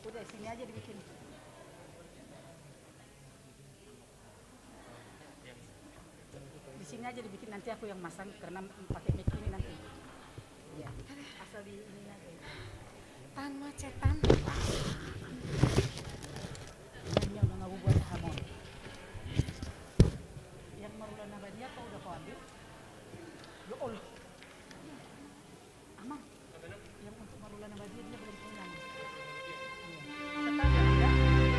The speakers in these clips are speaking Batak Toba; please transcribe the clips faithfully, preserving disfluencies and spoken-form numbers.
Udah, sini aja dibikin. Di sini aja dibikin, nanti aku yang masang karena pakai mic ini nanti. Iya. Asal di ini aja. Tan macet, Tan. Yang, yang udah ngabubuat hamon. Yang Marula Nabadia kau udah kau ambil? Ya Allah. Amang, yang untuk Marula Nabadia dia belum punya. Iya. Sebentar ya, Bunda. Sebentar.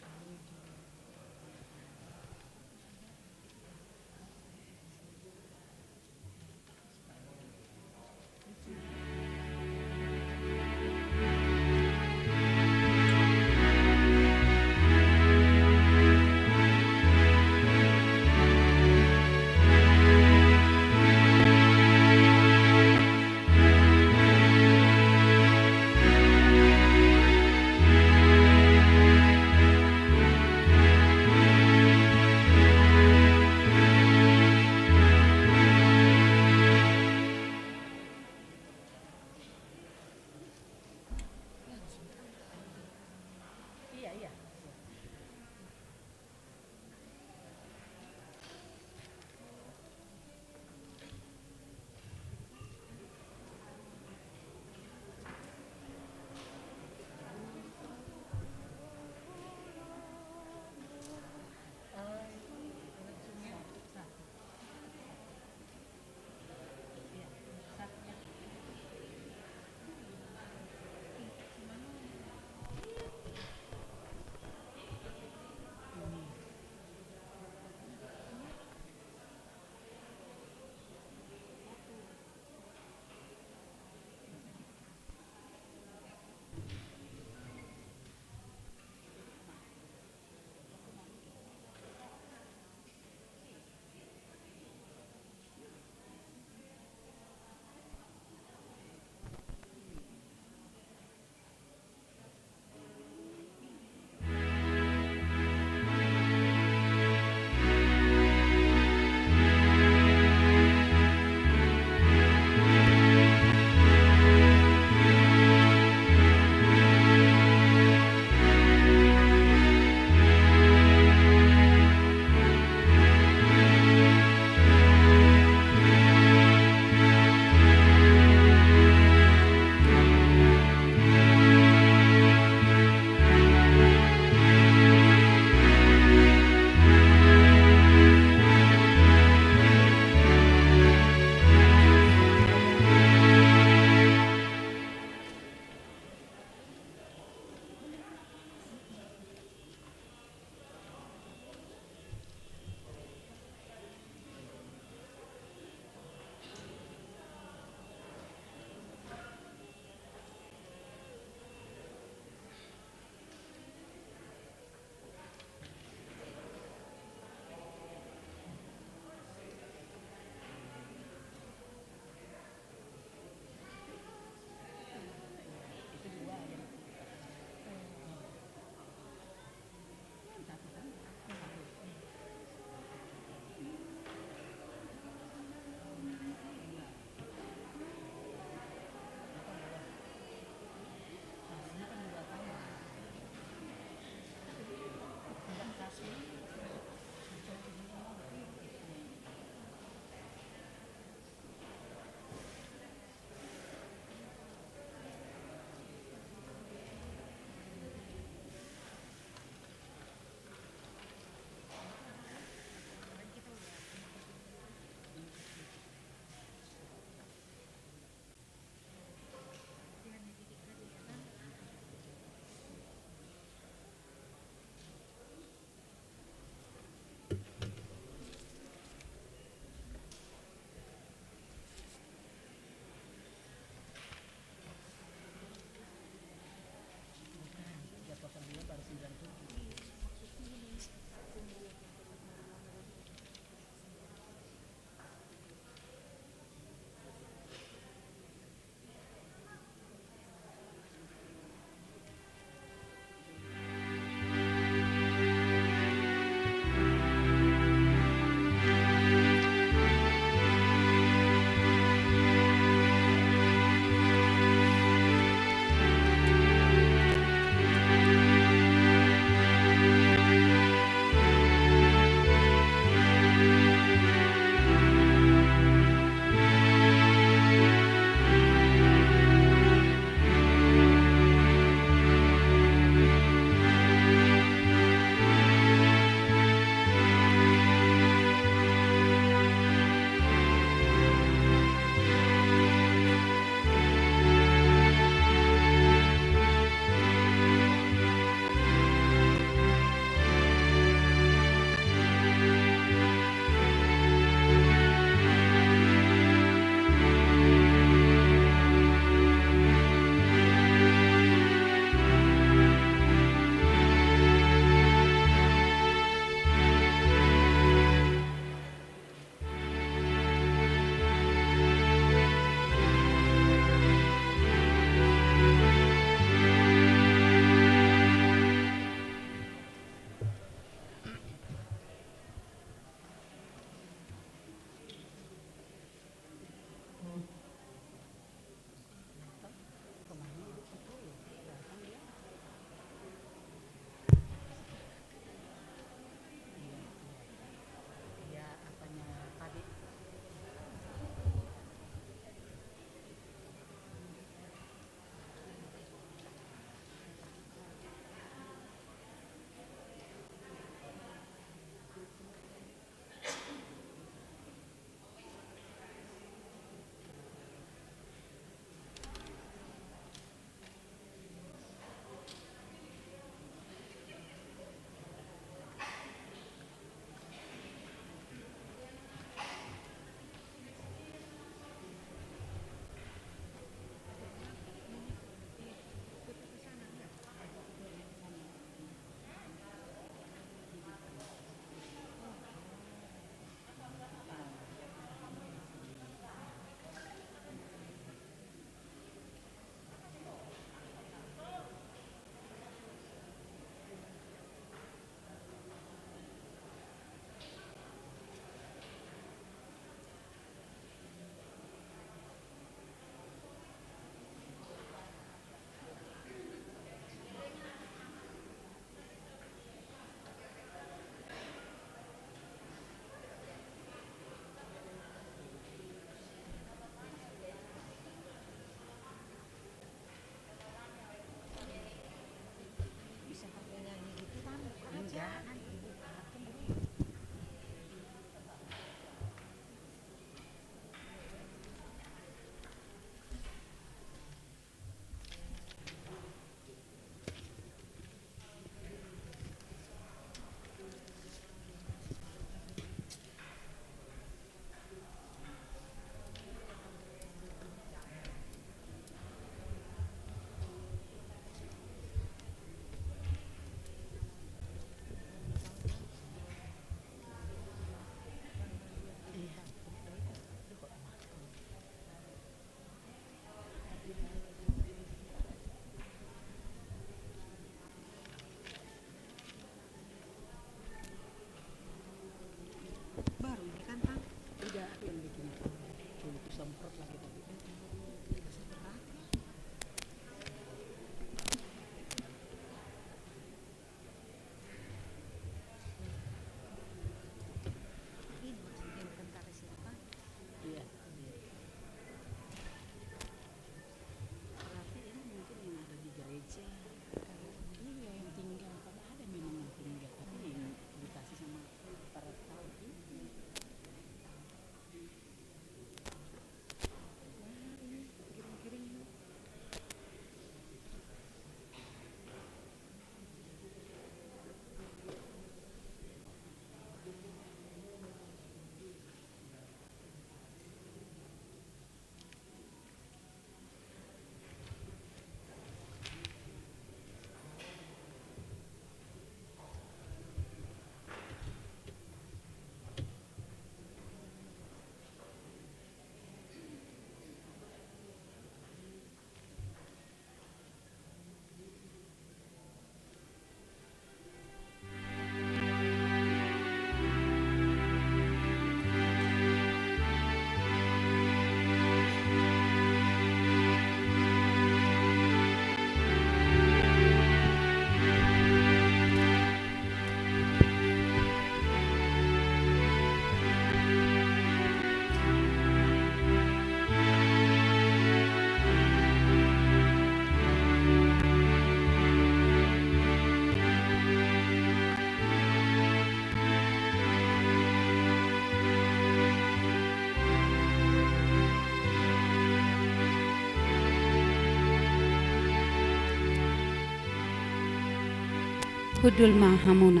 Hundul ma hamuna.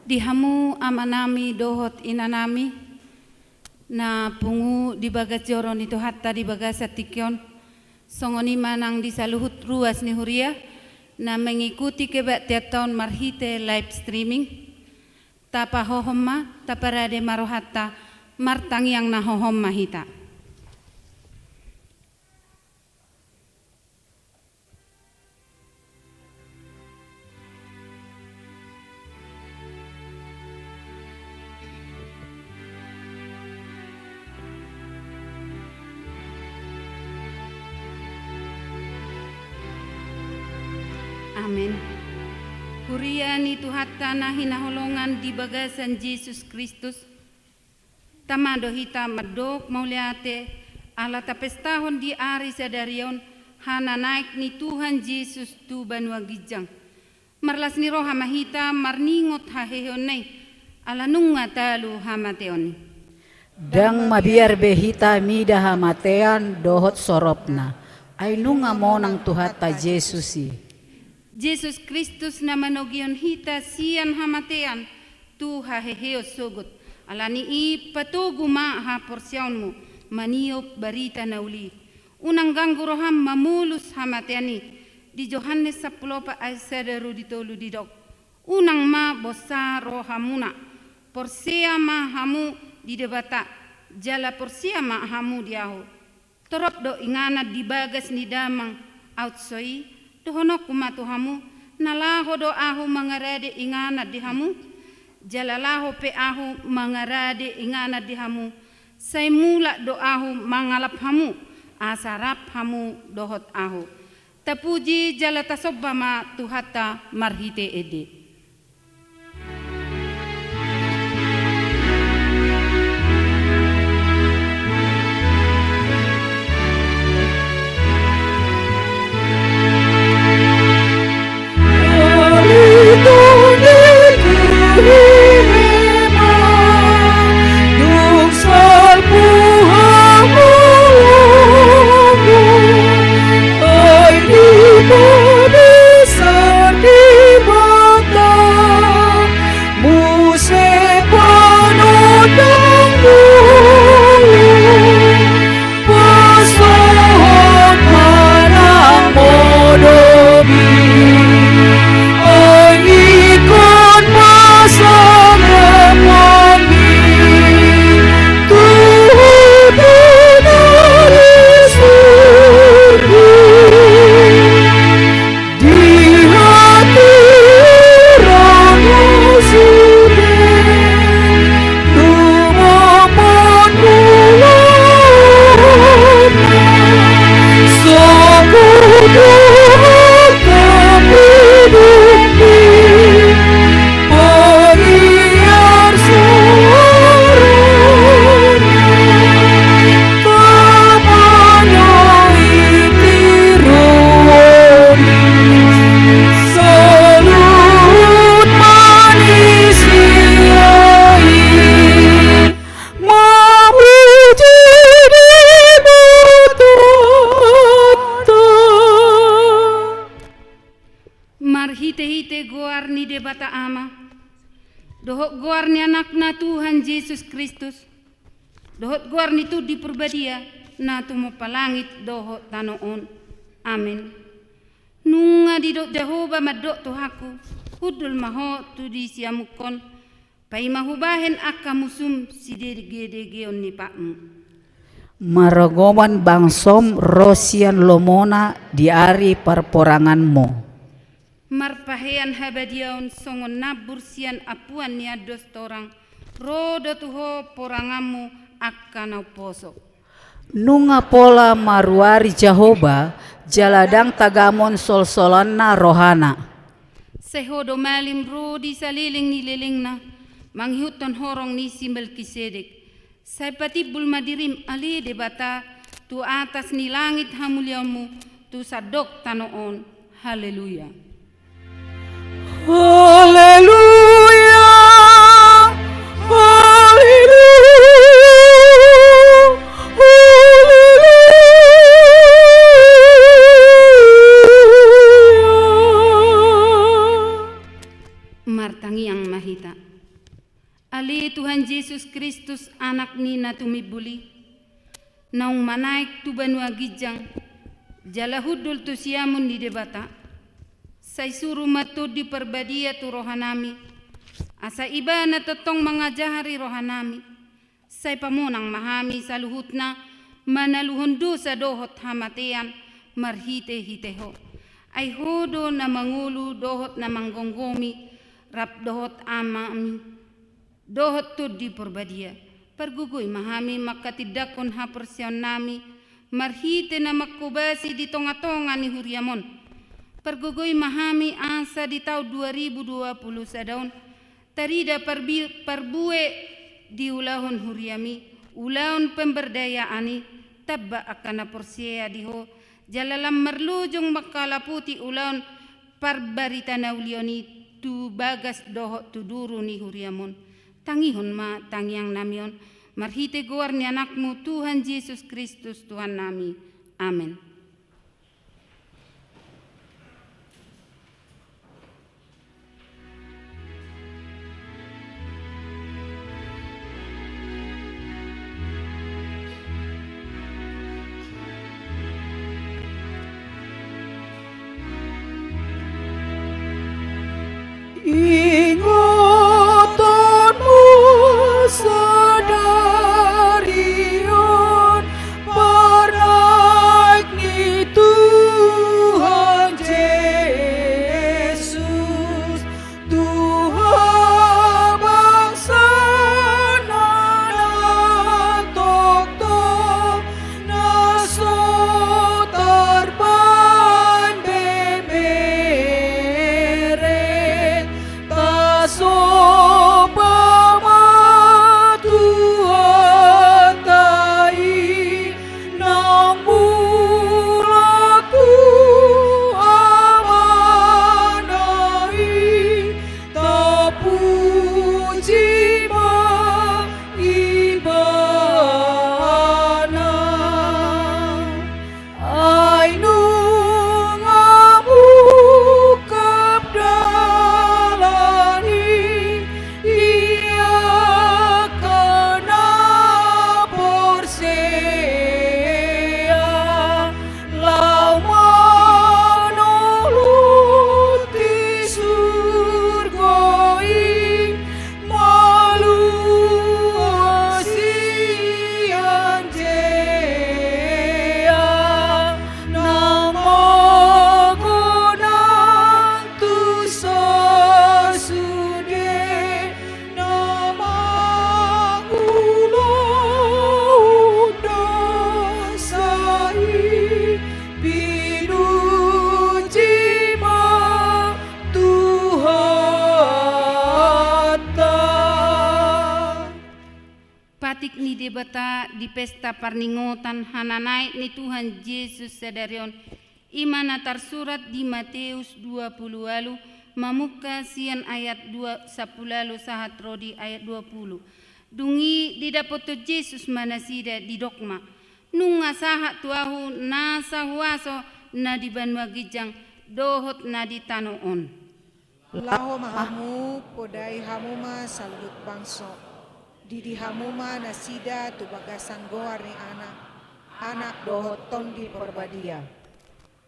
Di hamu amanami dohot inanami, na pungu di bagas joro ni Tuhanta di bagasan tingki on, songon i ma nang di saluhut ruas ni huria, na mengikuti kebaktianta on marhite live streaming, tapahohom ma, taparade ma rohanta, martangiang na hohom ma hita. Amen. Huria ni Tuhanta na hinaholongan di bagasan Jesus Kristus, tama do hita mandok mauliate, ala tapestahon di ari sadari on hananaek ni Tuhan Jesus tu banua ginjang. Marlas ni roha ma hita marningot haheheonna i, ala nunga talu hamateon i. Ndang mabiar be hita mida hamatean dohot soropna, ai nunga monang Tuhanta Jesus i. Jesus Kristus na manogihon hita sian hamatean tu haheheon sogot. Ala ni i patogu ma haporseaonmu maniop barita na uli. Unang ganggu roham mamolus hamatean i. Di Johannes sampulu opat ayat sada ro di tolu didok: Unang ma bonsa rohamuna. Porsea ma hamu di Debata, jala porsea ma hamu di ahu. Torop do inganan di bagas ni damang aut so i, dohononku ma tu hamu, na laho do ahu mangarade inganan di hamu, jala laho pe ahu mangarade inganan di hamu, sai mulak do ahu mangalap hamu, asa rap hamu dohot ahu. Tapuji jala tasomba ma Tuhanta marhite ende. Muse panondang dulu, pasohot ma nang modom i, ai ingkon pasalamon i, tu hita na di surgo. Di hatiranmu sude tumomon ulaonna, sogot dohot hapidongmi. Pagiar sorona, tapanoi tiruon i, saluhut manisia i, mamuji Debatanta. Marhitehite goar ni Debata Ama, dohot goar ni Anakna Tuhan Jesus Kristus, dohot goar ni Tondi Parbadia, na tumompa langit dohot tano on. Amen. Nunga didok Jahowa mandok tu ahu: Hundul ma ho tu di siamunhon, paima hubahen angka musum sidegedegeon ni patmu. Marogoman bangsom ro sian lomona di ari parporanganmu. Marpahean habadiaon songon nambur sian ampuan ni andos torang, ro do tu ho poranganmu angka na umposo. Nunga pola maruari Jahowa, jala ndang tagamon solsolanna rohana. Sai ho do malim ro di saleleng ni lelengna, mangihuthon horong ni si Melkisedek. Sai patimbul ma dirim ale Debata, tu atas ni langit hamuliaonmu, tu sandok tano on. Haleluya. Haleluya. Haleluya. Haleluya. naung manaek tu banua ginjang, jala hundul tu siamun ni Debata, sai suru ma Tondi Parbadia tu rohanami, asa Ibana tongtong mangajari rohanami. Sai pamonang ma hami saluhutna manaluhon dosa dohot hamatean marhitehite Ho. Ai Ho do na mangolu dohot na manggomgomi, rap dohot Amami dohot Tondi Parbadia. Pargogoi ma hami manghatindanghon haporseaonnami marhite na manghobasi di tongatonga ni huriam on. Pargogoi ma hami asa di taon dua ribu dua puluh sada on tarida parbi-, parbue diulahon huriami, ulaon pemberdayaan i, tamba angka na porsea di Ho, jala lam marlojong manghalaputi ulaon parbarita na uli on i tu bagas dohot tu duru ni huriam on. Tangihon ma tangiangnami on, marhite goar ni Anakmu Tuhan Jesus Kristus Tuhannami. Amen. Ingotonmu sadari on parnaek ni Tuhan Jesus, tu habangsa na tongtong na so tarbaen be-, bere. Tasomba ma Tuhanta i, naung mulak tu Amana i, tapuji ma Ibana. Ai nunga mungkap dalan i, ia angka na porsea laho manolong di surgo i, malua sian dia na magodang tu sasude na mangulahon dosa i. Pinuji ma Tuhanta. Patik ni Debata di pesta parningotan hananaek ni Tuhan Jesus sadari on, i ma na tarsurat di Mateus dua pulu ualu, mamungka sian ayat dua, sampulu ualu sahat ro di ayat dua pulu. Dung i didapothon Jesus ma nasida, didok ma: Nunga sahat tu Ahu nasa huaso na di banua ginjang dohot na di tano on. Laho ma hamu, podai hamu ma saluhut bangso. Didi hamu ma nasida tu bagasan goar ni Ama, Anak dohot Tondi Parbadia.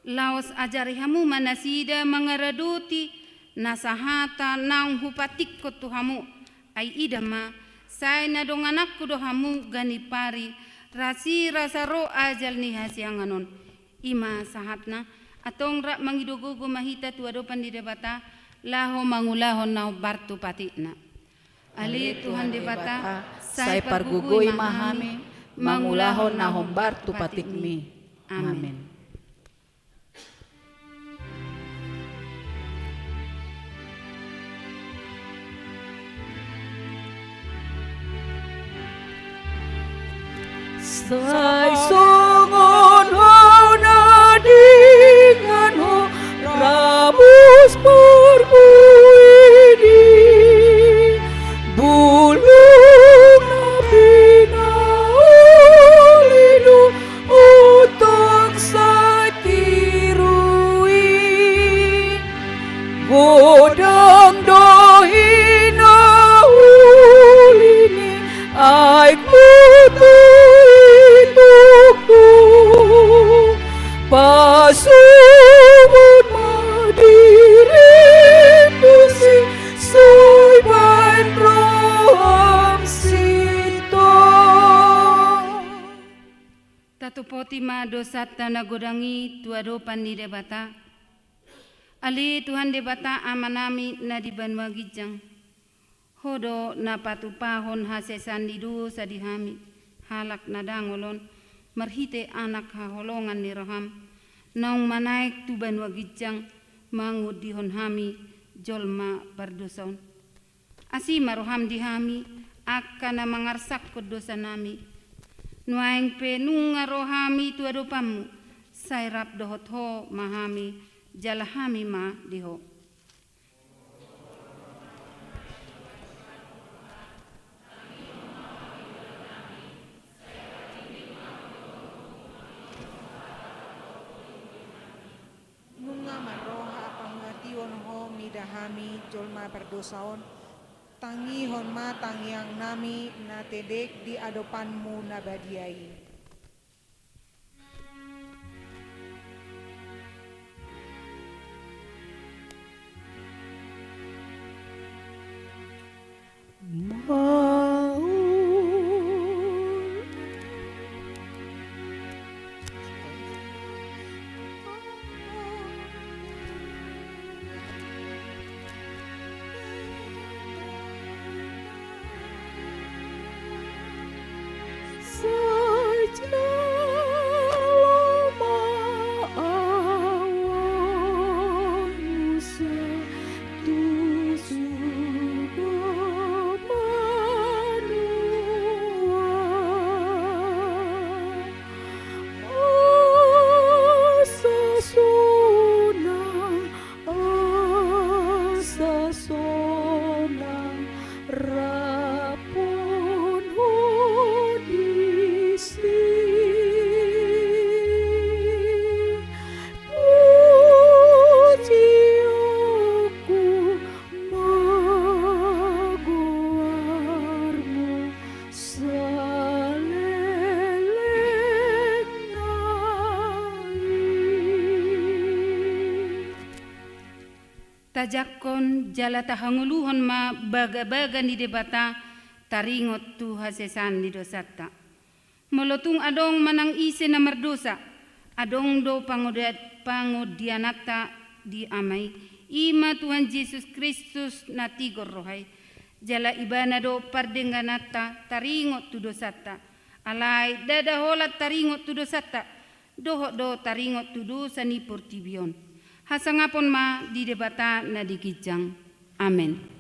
Laos ajari hamu ma nasida mangaradoti nasa hata naung hupatikkon tu hamu. Ai ida ma, sai na dongananku do hamu ganup ari, rasirasa ro ajal ni hasiangan on. I ma sahatna, antong rap mangido gogo ma hita tu adopan ni Debata, laho mangulahon na hombar tu patikna. Ale Tuhan Debata, sai pargogoi ma hami mangulahon na hombar tu patikmi. Amen. Sai songon hau na dingan ho ramus parbuidi, bulung na pinauli do untong sai tiru i. Godang do hinauli ni aek mu tu i, tu Tatopoti ma dosanta na godang i tu adopan ni Debata. Ale Tuhan Debata Amanami na di banua ginjang, Ho do na patupahon hasesaan ni dosa di hami, halak na dangol on, marhite Anak haholongan ni roham, naung manaek tu banua ginjang, mangondihon hami jolma pardosa on. Asi ma roham di hami, angka na mangarsakkon dosanami. Nuaeng pe nunga ro hami tu adopanmu, sai rap dohot ho ma hami, jala hami ma di ho. Nunga marroha panguasion ho mida hami jolma pardosa on, tangihon ma tangiangnami na tedek di adopanmu na badia i. Asa sonang rapon ho disi. Pujionku ma goarmu saleleng nai. Tajangkon jala tahangoluhon ma bagabaga ni Debata taringot tu hasesaan ni dosanta. Molo tung adong manang ise na mardosa, adong do pangoda-, pangondiananta di Ama i, i ma Tuhan Jesus Kristus na tigor roha i. Jala Ibana do pardenggananta taringot tu dosanta. Alai ndada holan taringot tu dosanta, dohot do taringot tu dosa ni portibi on. Hasangapon ma di Debata na di ginjang. Amen.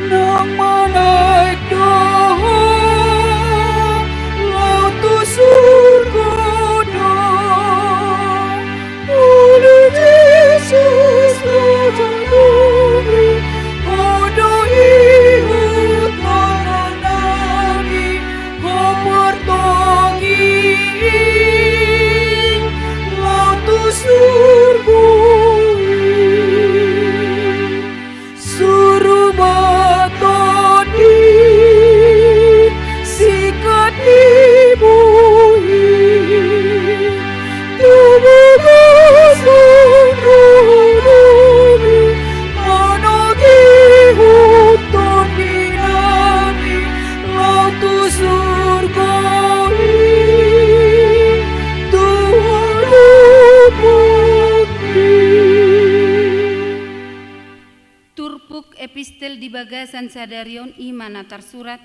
Nang manaek do Ho laho tu surgo do. Olo Jesus Raja nami, Ho do ihuthon nami, Ho portogi laho tu surgo i. Suru ma tondi sikat ni buhi, tu bagasan roha nami, manogihon Tondi nami, laho tu surgo i, tu adopan i. Turpuk epistel di bagasan sadari on i ma na tarsurat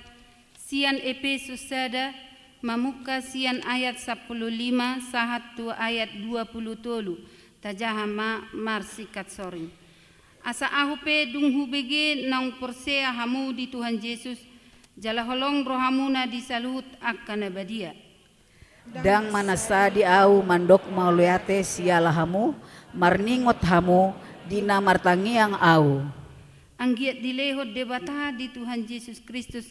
sian Epesus sada, mamungka sian ayat sampulu lima sahat tu ayat dua pulu tolu, tajaha ma marsingkat soring. Asa ahu pe dung hubege naung porsea hamu di Tuhan Jesus, jala holong rohamuna di saluhut angka na badia. Ndang manasadi ahu mandok mauliate siala hamu, marningot hamu, di na martangiang ahu. Anggiat dilehon Debata di Tuhan Jesus Kristus,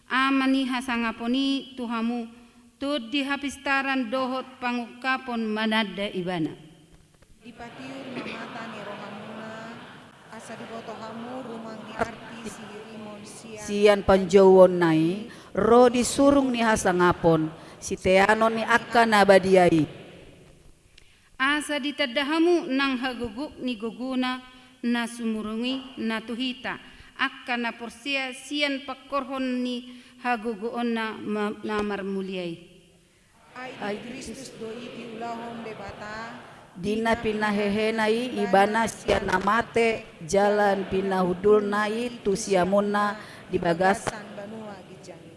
Ama ni hasangapon i tu hamu, tondi hapistaran dohot pangungkapon mananda Ibana. Dipatiur ma mata ni rohamuna, asa diboto hamu rumang ni arti sihirimon sian, sian panjouonna i, ro di surung ni hasangapon, siteanon ni angka na badia i. Asa ditanda hamu nang hagogok ni gogona na sumurung i na tu hita, angka na porsea sian pangkorhon ni hagogoonna ma-, na marmulia i. Ai di Kristus do i diulahon Debata, di na pinahehena i ibana sian na mate, jala pinahundulna i tu siamunna di bagasan banua ginjang i.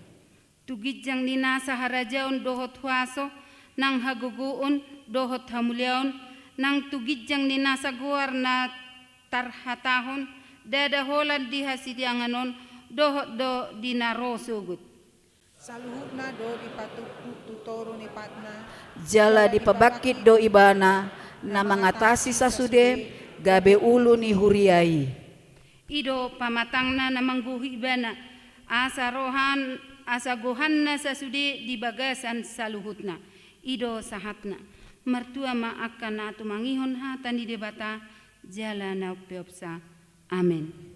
Tu ginjang ni nasa harajaon dohot huaso, nang hagogoon dohot hamuliaon, nang tu ginjang ni nasa goar na tarhatahon, ndada holan di hasiangan on, dohot do di na ro sogot. Saluhutna do dipatutu tu toru ni patna. Jala dipabangkit do ibana, na mangatasi sasude, gabe ulu ni huria i. I do pamatangna na manggohi ibana, asa rohan, asa gohanna sasude di bagasan saluhutna. I do sahatna. Martua ma angka na tumangihon hata ni Debata, jala na umpeopsa. Amen.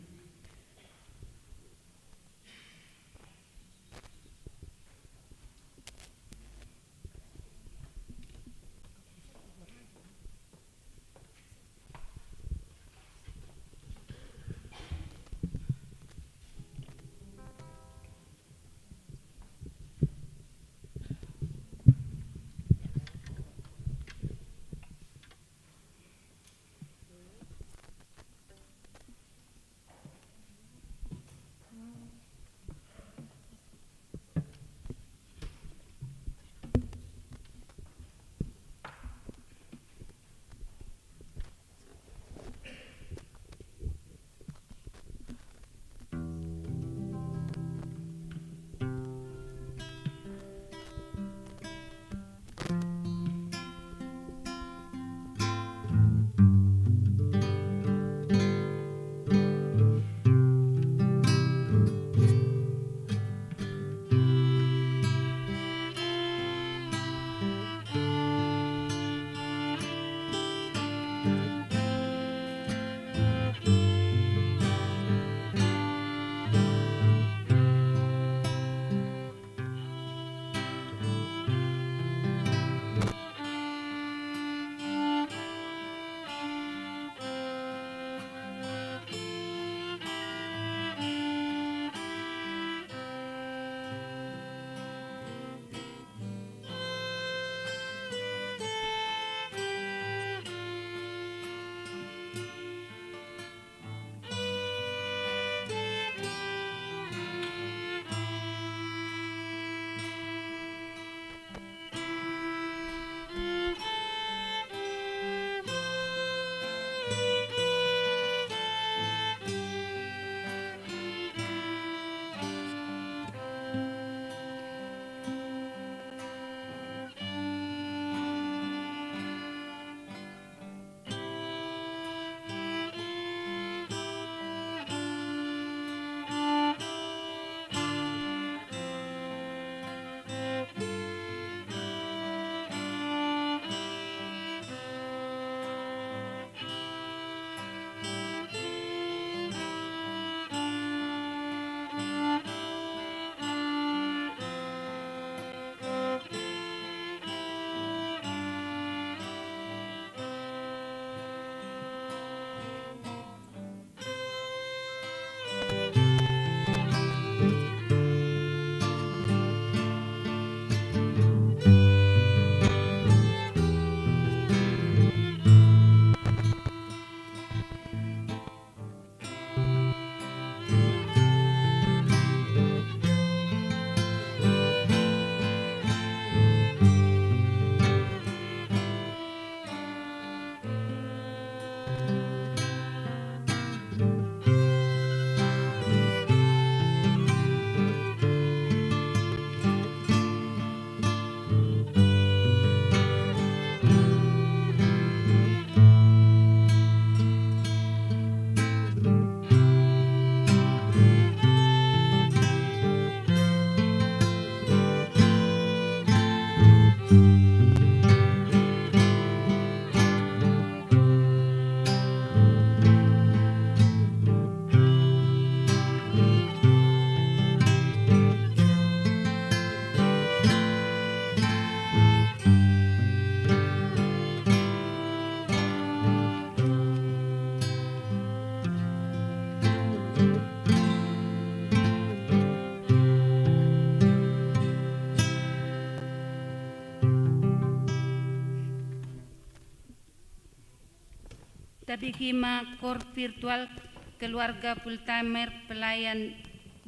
Tabege ma kor virtual keluarga full timer pelayan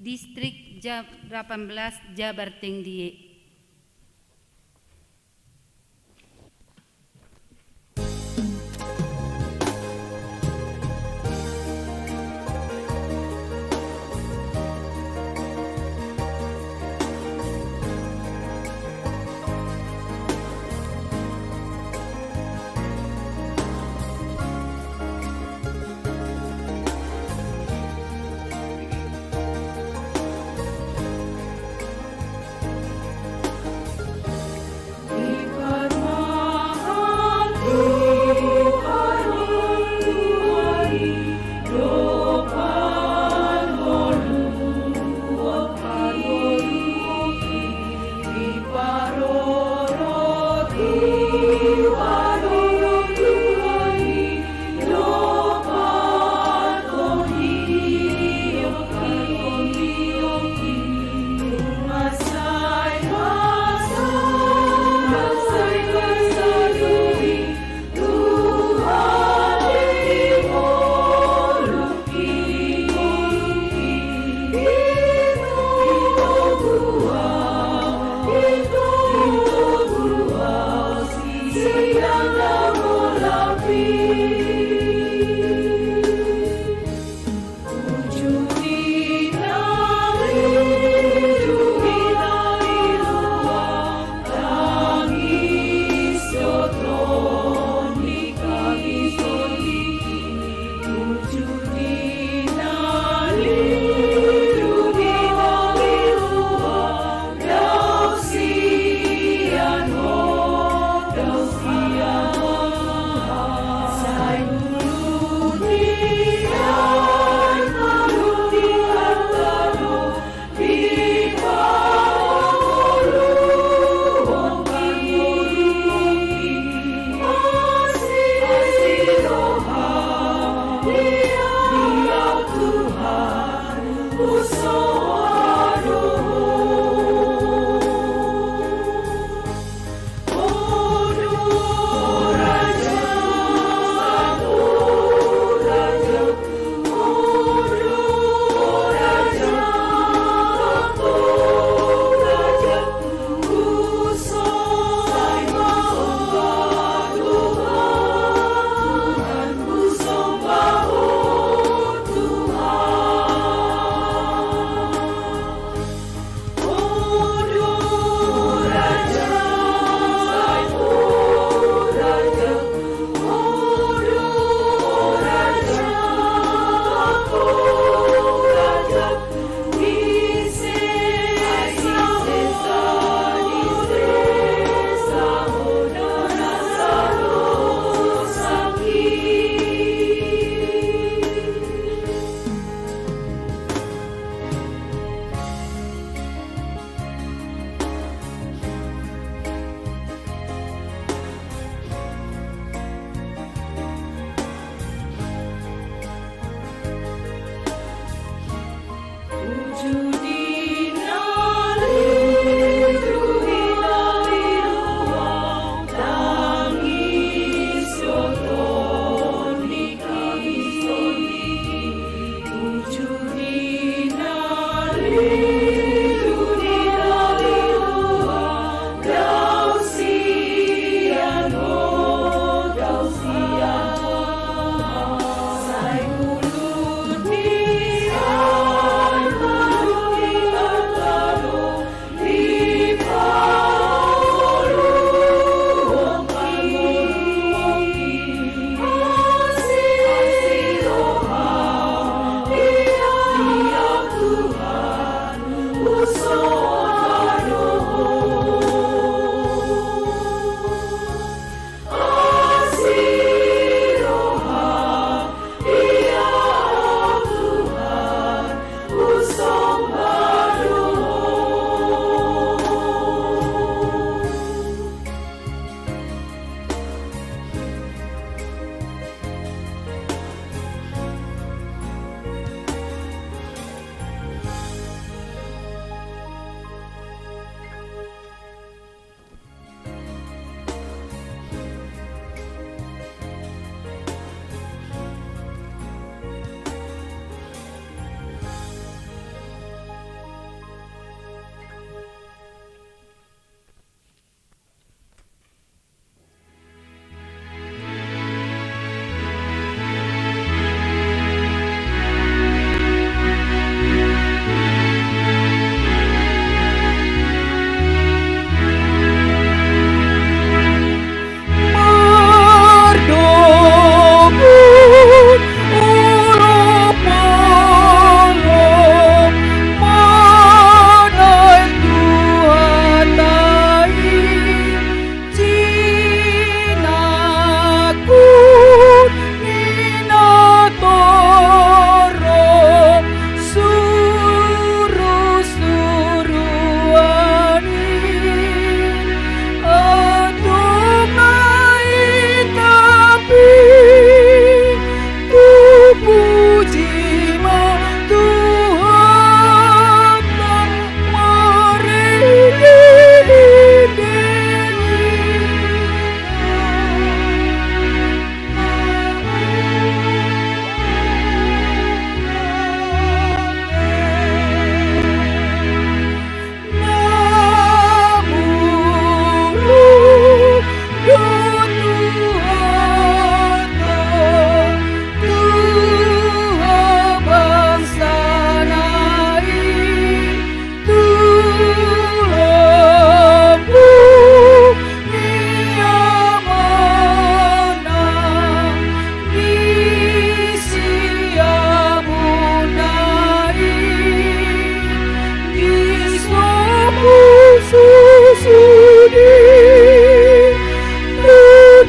distrik Ja-, delapan belas Jabar Tinggi.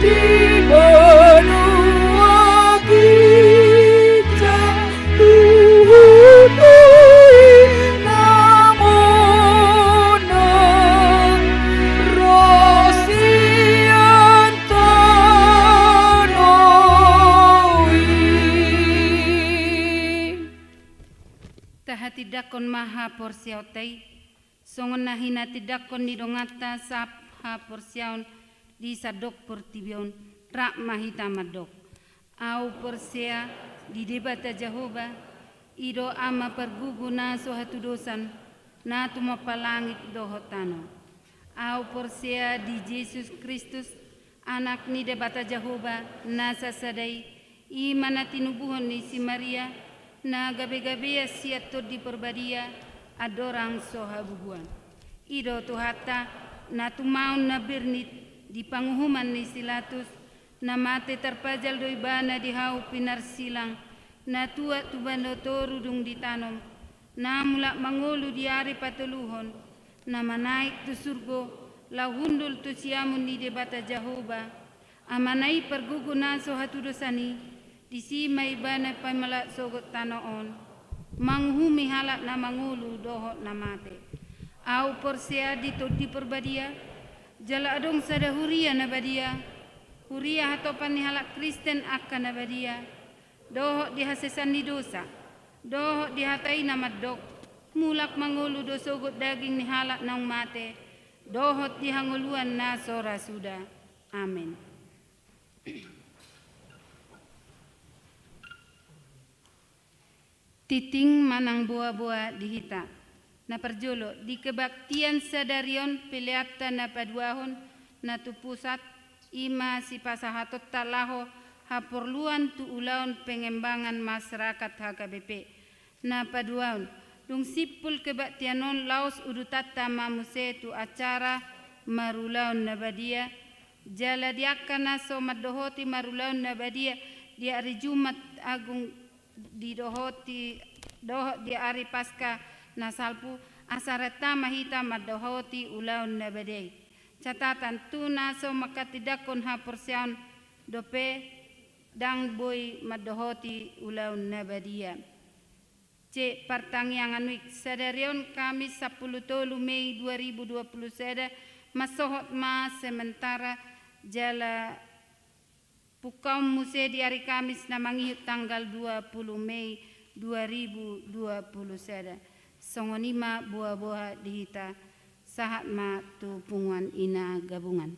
Di banua ginjang, tuhu tu i na monang ro sian tano i. Tahatindangkon ma haporseaonta i, songon na hinatindangkon ni donganta sap haporseaon di sandok portibi on. Rap ma hita mandok. Ahu porsea di Debata Jahowa, i do Ama pargogo na so hatudosan, na tumompa langit dohot tano. Ahu porsea di Jesus Kristus, Anak ni Debata Jahowa na sasada i, i ma na tinubuhon ni si Maria, na gabegabean sian Tondi Parbadia, andorang so habubuan. I do Tuhanta, na tumaon na bernit di panguhuman ni si Latus, na mate tarpajal do ibana di hau pinarsilang, na tuat tu banua toru dung ditanom, na mulak mangolu di ari patoluhon, na manaek tu surgo, laho hundul tu siamun ni Debata Jahowa, Amana i pargogo na so hatudosan i, disi ma ibana pamalak sogot tano on, manguhumi halak na mangolu dohot na mate. Ahu porsea di Tondi Parbadia, jala adong sada huria na badia, huria hatopan ni halak Kristen angka na badia, dohot di hasesan ni dosa, dohot di hata i na mandok, mulak mangolu do sogot daging ni halak naung mate, dohot di hangoluan na so ra suda. Amen. Tingting manang boaboa di hita. Na parjolo, di kebaktian sadari on peleanta na paduahon na tu pusat, i ma sipasahatonta laho haporluan tu ulaon pengembangan masyarakat H K B P. Na paduahon, dung simpul kebaktian on laos udutanta ma muse tu acara marulaon na badia, jala di angka na so mandohoti marulaon na badia di ari Jumat Agung didohoti, dohot di ari Paska na salpu, asa renta ma hita mandohoti ulaon na badia i. Catatan, tu na so manghatindangkon haporseaon dope ndang boi mandohoti ulaon na badia. C. Partangiangan uik. Sadari on Kamis sampulu tolu Mei dua ribu dua puluh sada, mansohot ma sementara jala pungkaon muse di ari Kamis na mangihut tanggal dua puluh Mei dua ribu dua puluh sada. Songon i ma boaboa di hita, sahat ma tu punguan ina gabungan.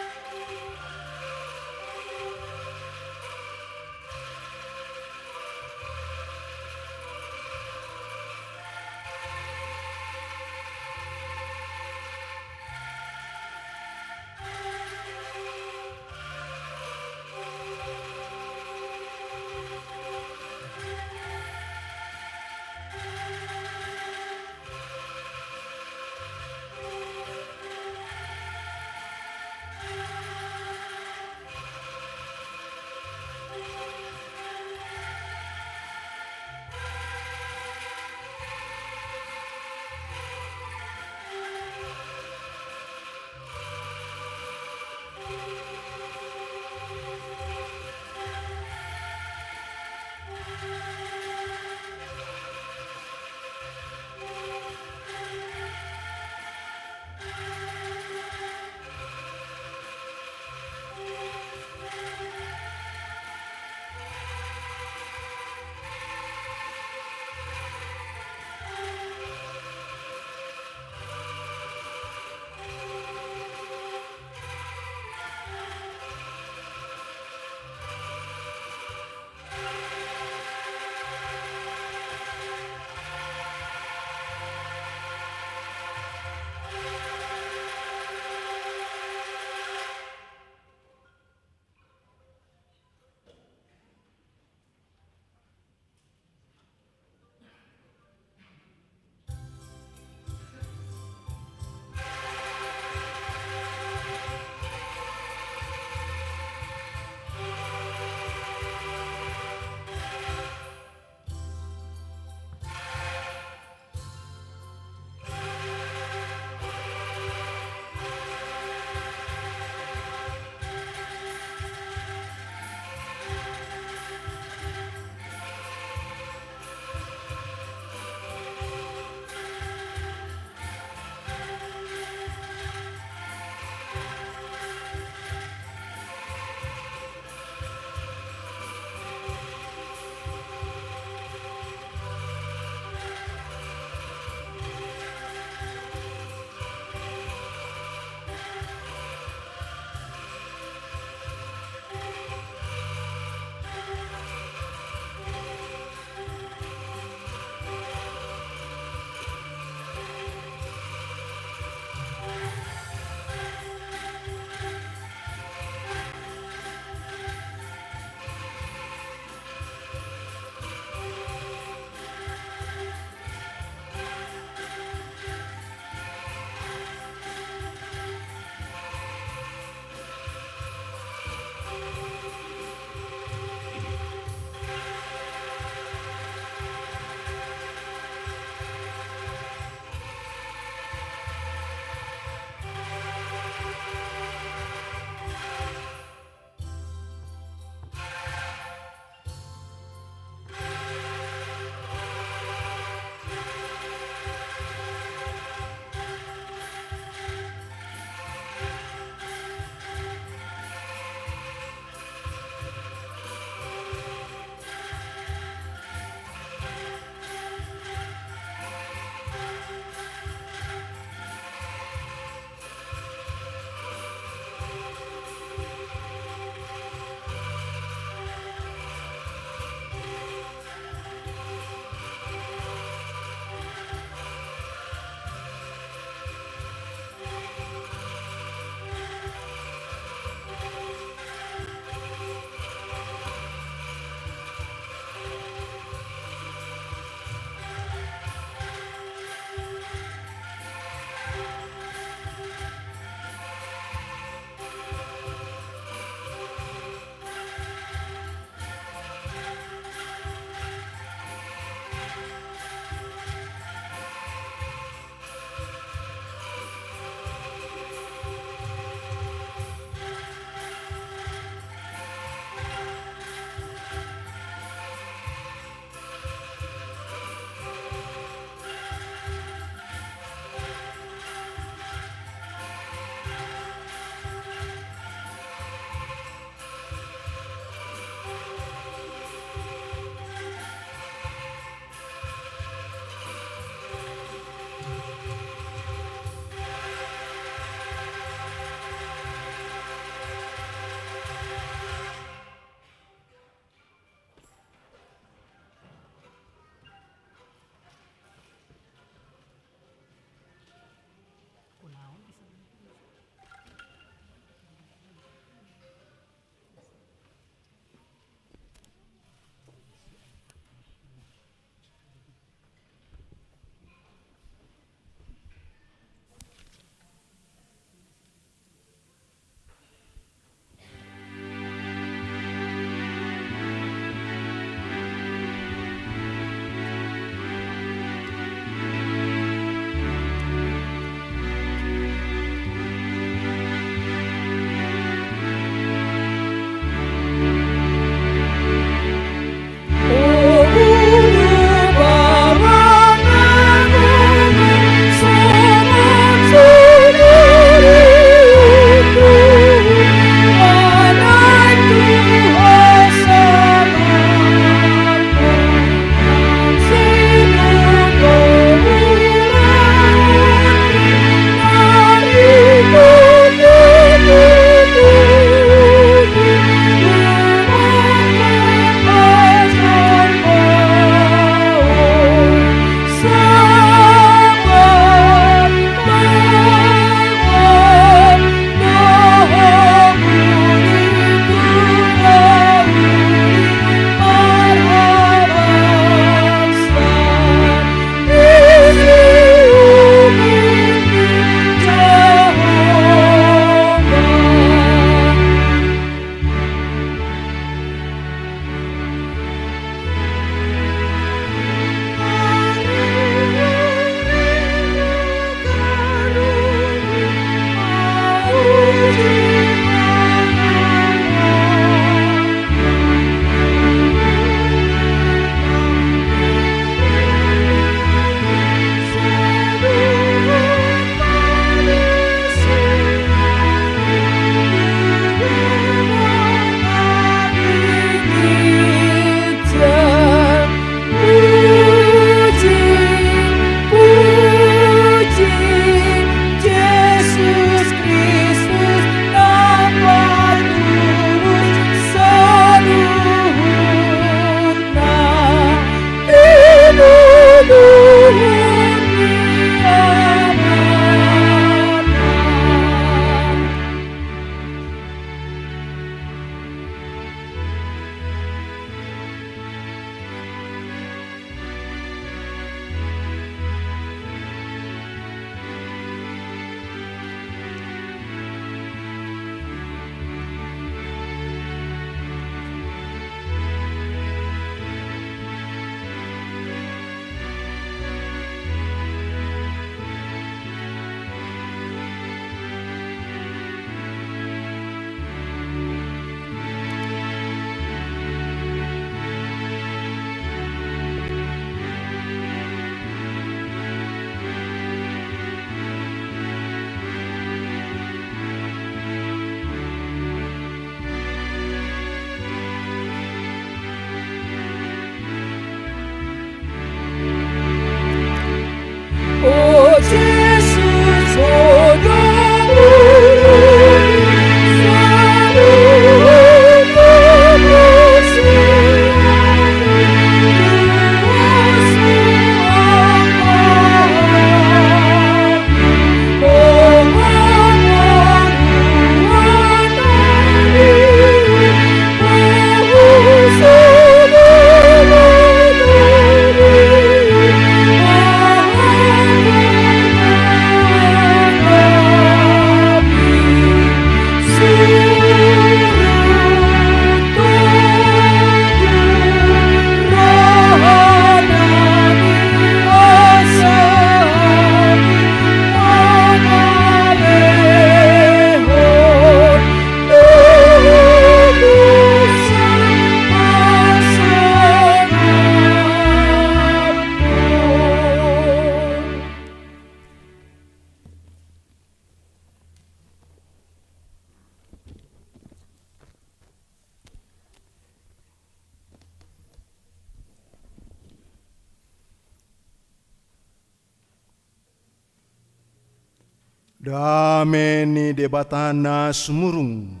Dame ni Debata na sumurung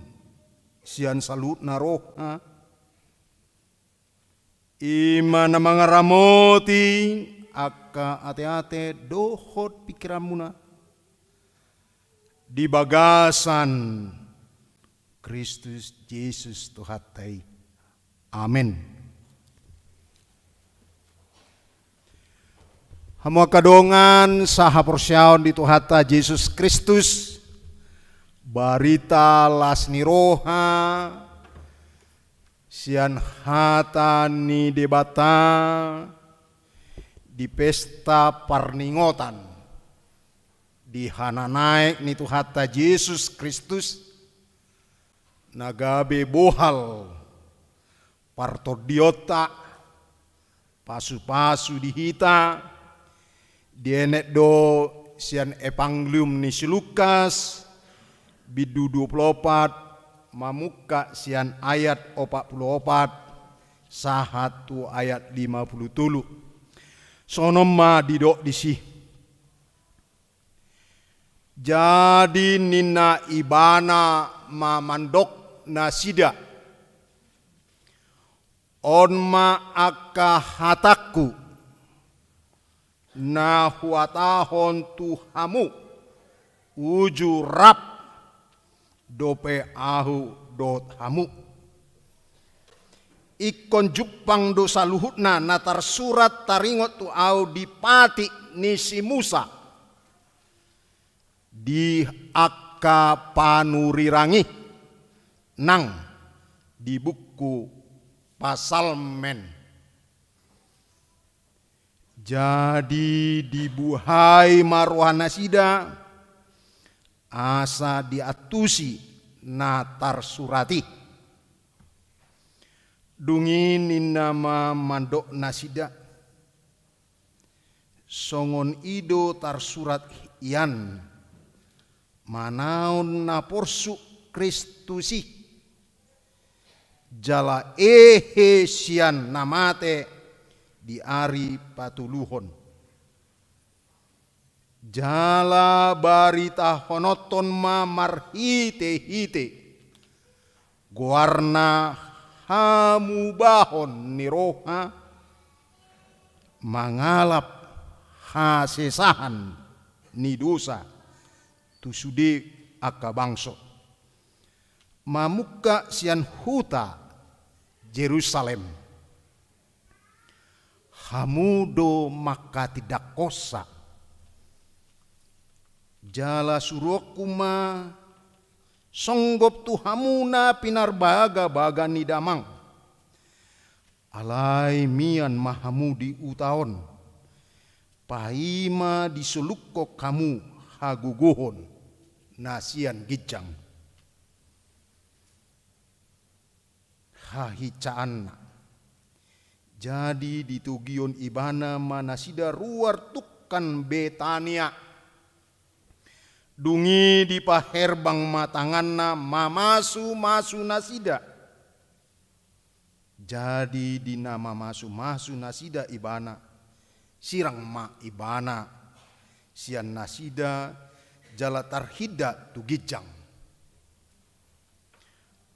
sian saluhutna roha, i ma na mangaramoti angka ateate dohot pingkiranmuna di bagasan Kristus Jesus Tuhanta i. Amen. Hamu angka dongan sahaporseaon di Tuhanta Jesus Kristus, barita las ni roha sian hata ni Debata di pesta parningotan di hananaek ni Tuhanta Jesus Kristus, na gabe bohal partondionta, pasupasu di hita, dienet do sian Evangelium ni si Lukas, bindu dua pulu opat, mamungka sian ayat opat pulu opat sahat tu ayat lima pulu tolu. Songon on ma didok disi. Jadi ninna Ibana ma mandok nasida: On ma angka hatangku, na huhatahon tu hamu, uju rap dope Ahu dohot hamu. Ingkon jumpang do saluhutna na tarsurat taringot tu Ahu di patik ni si Musa, di angka panurirang i, nang di buku Psalmen. Jadi dibuhai ma rohanasida, asa diantusi na tarsurat i. Dung i ninna ma mandok nasida: Songon i do tarsurat ian, manaon na porsuk Kristus i, jala ehe sian na mate di ari patoluhon. Jala baritahononhon ma marhitehite goarna hamubahon ni roha, mangalap hasesahan ni dosa tu sude angka bangso. Mamungka sian huta Jerusalem. Hamu do mangkatindangkonsa. Jala suruonku ma songgop tu hamu na pinarbagabaga ni damang. Alai mian ma hamu di huta on, paima disolukkon hamu hagogohon na sian ginjang. Hahinsaanna. Jadi ditogihon Ibana ma nasida ruar tungkan Betania. Dung i dipaherbang ma tanganna mamasumasu nasida. Jadi di na mamasumasu nasida Ibana, sirang ma Ibana sian nasida jala tarhinda tu ginjang.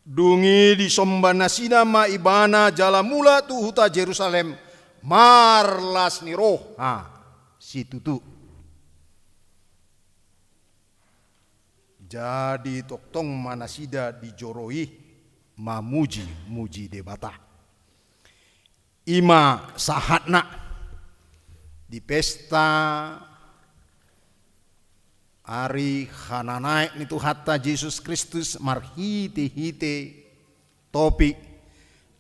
Dung i disomba nasida ma Ibana jala mulak tu huta Jerusalem marlas ni roha situtu. Jadi tongtong ma nasida di joro i mamujimuji Debata. I ma sahatna di pesta ari hananaek ni Tuhanta Jesus Kristus marhitehite topik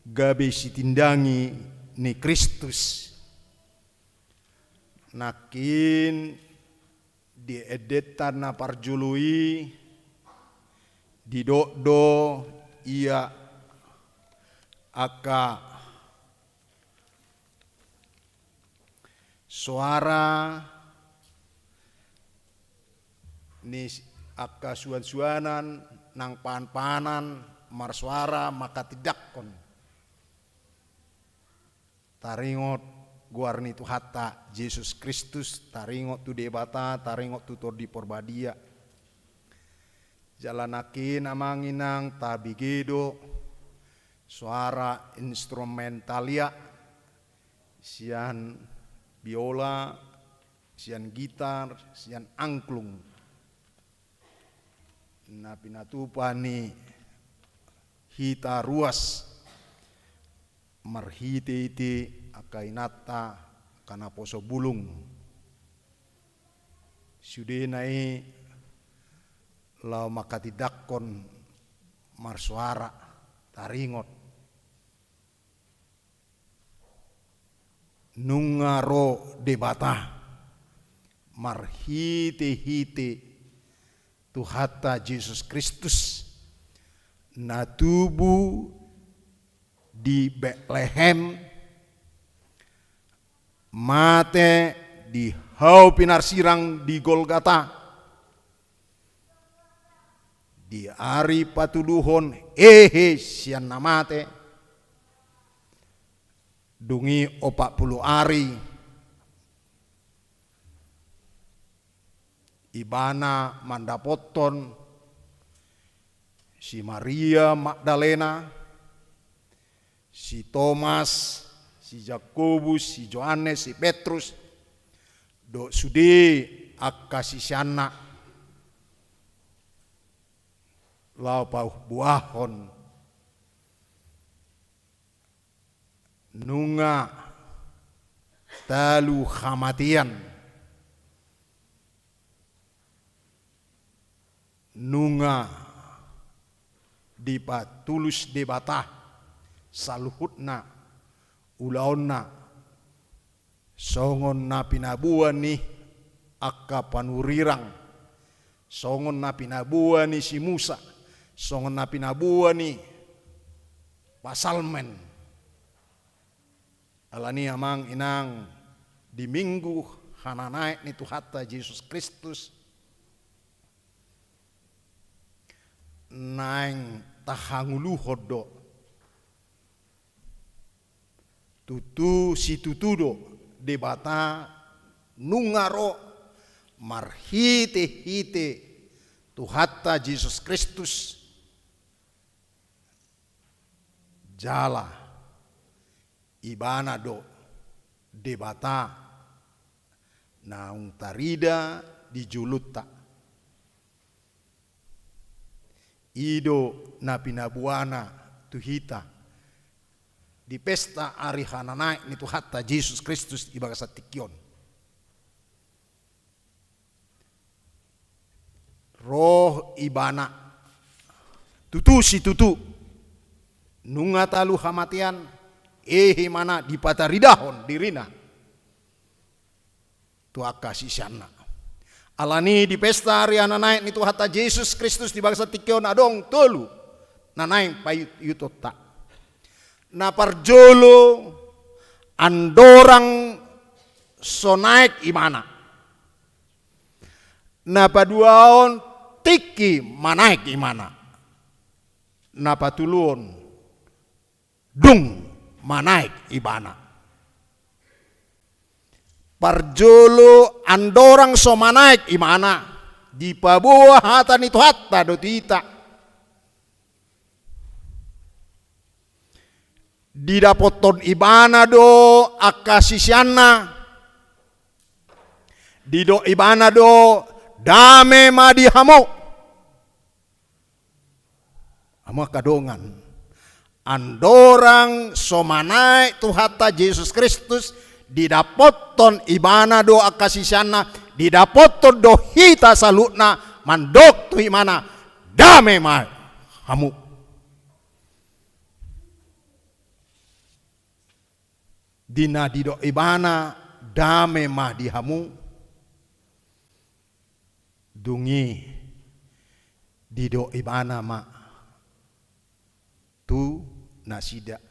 gabe sitindangi ni Kristus. Nangkin di endenta na parjolo i didok do ia angka soara ni s-, angka suansuanan nang pahanpahanan marsoara mangkatindangkon taringot goar ni Tuhanta Jesus Kristus, taringot tu Debata, taringot tu Tondi Porbadia. Jala nangkin amang inang tabege do soara instrumentalia, sian biola, sian gitar, sian angklung. Na pinatupa ni hita ruas marhite-hite angka inanta angka naposo bulung. Sudena i laho manghatindanghon marsoara taringot. Nunga ro Debata marhite-hite Tuhanta Jesus Kristus, na tubu di Betlehem, mate di hau pinarsirang di Golgata, di ari patuluhon hehe sian na mate, dung i opat pulu ari ibana mandapothon si Maria Magdalena, si Tomas, si Jakobus, si Johannes, si Petrus, dohot sude angka siseanna laho pabuahon nunga talu hamatean, nunga dipatulus Debata saluhutna ulaonna, songon na pinaboa ni angka panurirang, songon na pinaboa ni si Musa, songon na pinaboa ni pasalmen. Alani amang inang, di Minggu hananaek ni Tuhanta Jesus Kristus, naeng tahangoluhon do tutu situtu do Debata nunga ro marhite-hite Tuhanta Jesus Kristus, jala Ibana do Debata naung tarida di jolonta. I do na pinaboana tu hita di pesta ari hananaek ni Tuhanta Jesus Kristus di bagasan tingki on. Ro Ibana tutu situtu, nunga talu hamatean, hehe Ibana dipataridahon dirina tu angka siseanna. Alani di pesta ari hananaek ni Tuhanta Jesus Kristus di bagasan tingki on adong tolu na naeng paihuthonta. Na parjolo, andorang so naek Ibana. Na paduahon, tingki manaek Ibana. Na patoluhon, dung manaek Ibana. Parjolo, andorang so manaek Ibana, dipaboa hata ni Tuhanta do tu hita. Didapothon Ibana do angka siseanna. Didok Ibana do, dame ma di hamu. Hamu angka dongan, andorang so manaek Tuhanta Jesus Kristus, didapothon Ibana do angka siseanna, didapothon do hita saluhutna, mandok tu Ibana, dame ma hamu. Di na didok Ibana, dame ma di hamu, dung i didok Ibana ma tu nasida,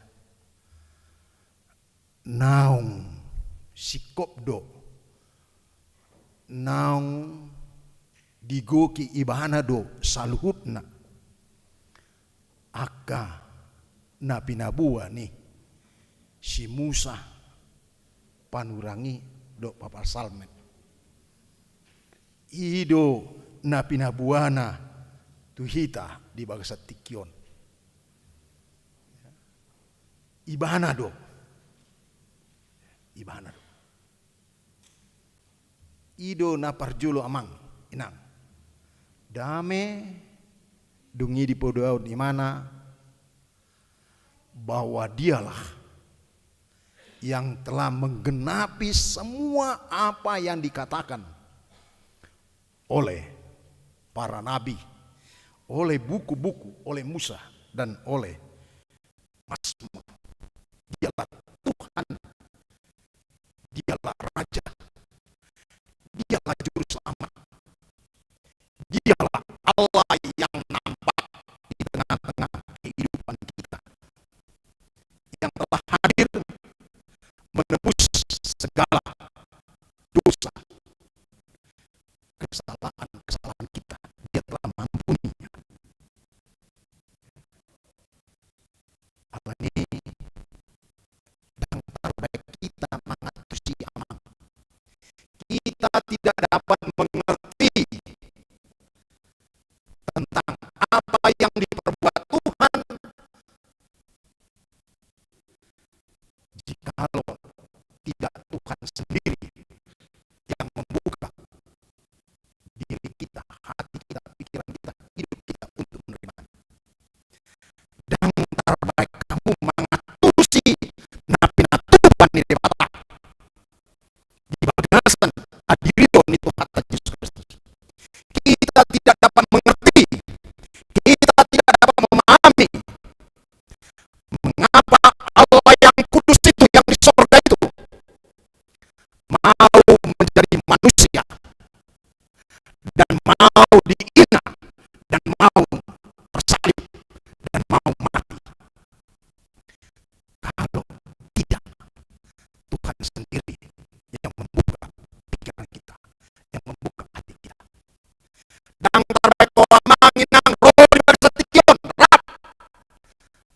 naung singkop do, naung digohi Ibana do saluhutna angka na pinaboa ni si Musa, panurirang i dohot pasalmen. I do na pinaboana tu hita di bagasan tingki on. Ibana do. Ibana do. I do na parjolo, amang, inang. Dame, dung i dipaboa ibana bahwa dialah yang telah menggenapi semua apa yang dikatakan oleh para nabi, oleh buku-buku, oleh Musa, dan oleh Mazmur. Dialah Tuhan, dialah Raja, dialah Juru Selamat, dialah Allah yang nampak di tengah-tengah kehidupan kita, yang telah hadir menebus segala dosa, kesalahan-kesalahan kita. Dia telah mengampuninya. Alani i, ndang tarbaen hita mangantusi, amang. Kita tidak dapat mengerti tentang apa yang diperbuat Tuhan jikalau tidak Tuhan sendiri yang membuka diri kita, hati kita, pikiran kita, hidup kita untuk menerima. Ndang tarbaen hamu mangantusi na pinatupa ni Debata di bagasan hadirion ni Tuhanta Jesus Kristus. Kita tidak dapat mengerti, kita tidak dapat memahami mengapa Allah yang kudus itu, yang di sorga itu, mau menjadi manusia dan mau dihina dan mau tersalib dan mau mati. Kalau tidak Tuhan sendiri yang membuka pikiran kita, yang membuka hati kita. Ndang tarbaen ho, amang, inang, ro di bagasan tingki on, rap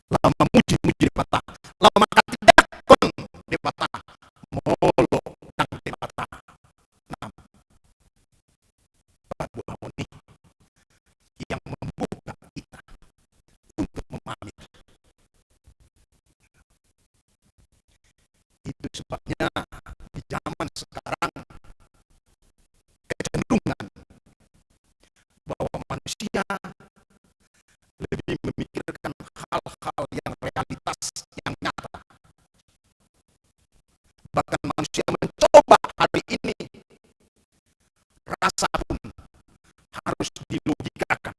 laho mamuji-muji Debata, laho manghatindanghon Debata, molo ndang Debata na paboahon i yang membuka kita untuk memahami. Itu sebabnya di zaman sekarang kecenderungan bahwa manusia lebih memikirkan hal-hal yang realitas, yang nyata. Bahkan manusia mencoba hari ini, rasa pun harus dilogikakan.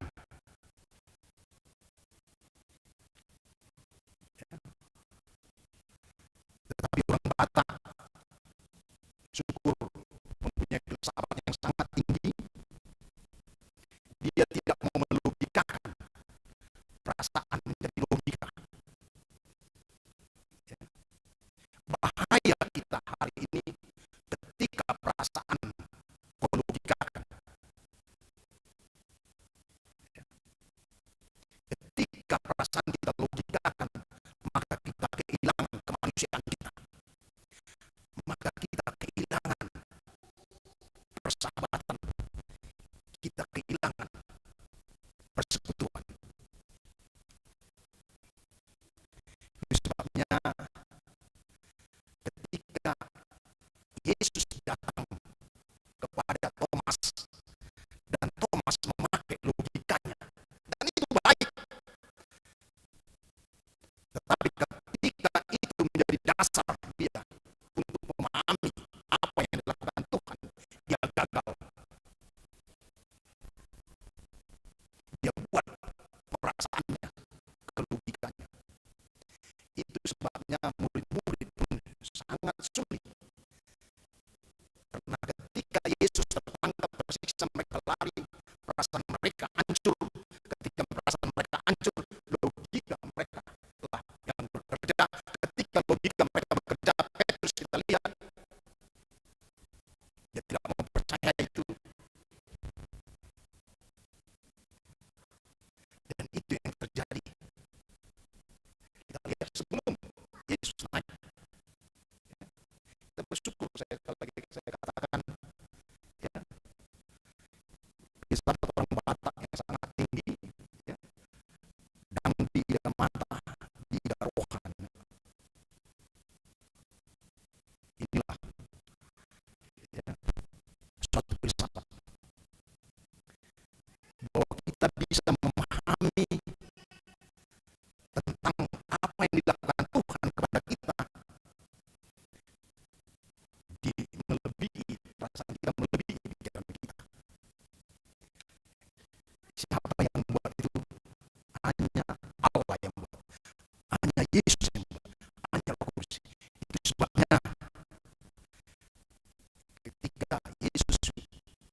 Ya. Tetapi orang Batak, syukur, mempunyai filsafat yang sangat tinggi. Dia tidak mau kita bisa memahami tentang apa yang dilakukan Tuhan kepada kita, di melebihi perasaan kita, melebihi pikiran kita. Siapa yang membuat itu? Hanya Allah yang membuat. Hanya Yesus yang membuat. Hanya Roh Kudus. Itu sebabnya ketika Yesus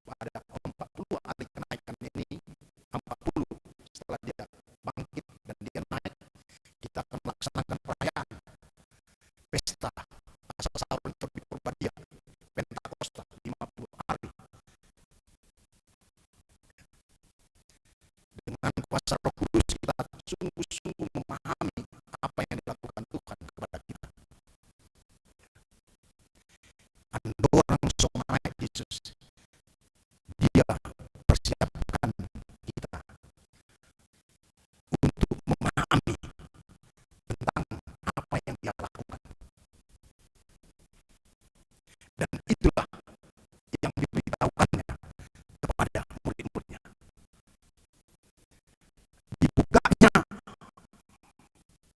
pada empat puluh hari kenaikan ini, empat puluh setelah dia bangkit dan dia naik, kita akan melaksanakan perayaan pesta Paskah Sahur Tondi Porbadia, Pentakosta, lima puluh hari. Dengan kuasa Roh Kudus kita sungguh-sungguh memahami apa yang dilakukan Tuhan kepada kita. Andorang so manaek Jesus, dia persiapkan kita untuk memahami tentang apa yang dia lakukan. Dan itulah yang diberitahukannya kepada murid-muridnya. Dibukanya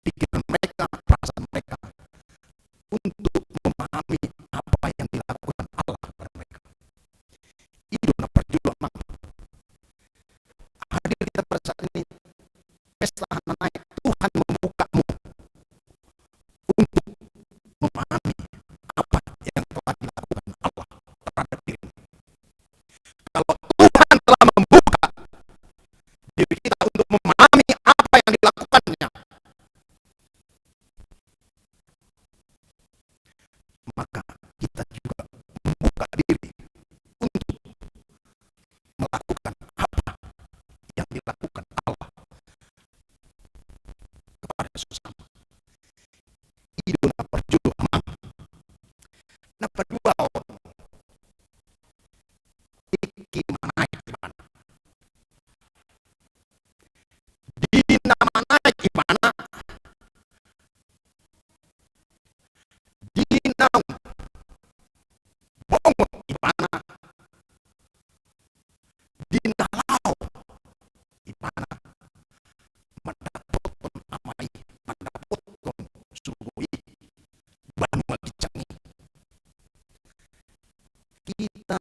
pikiran mereka, perasaan mereka, untuk memahami apa yang dilakukan Allah kepada mereka. I do na parjolo, amang. Hadir di tempat saat ini, pesta na naek, Tuhan membukamu untuk memahami apa yang telah dilakukan Allah terhadap dirimu. Kalau Tuhan telah membuka diri kita untuk memahami apa yang dilakukannya, maka kita juga membuka diri untuk melakukan apa yang dilakukan Allah kepada sesama. I do na parjolo, amang. Na padua on, tingki manaek ibana. Di na manaek ibana, di na bongot ibana, di na laho ibana mandapothon Ama i, mandapothon surgo i, banua ginjang i. Kita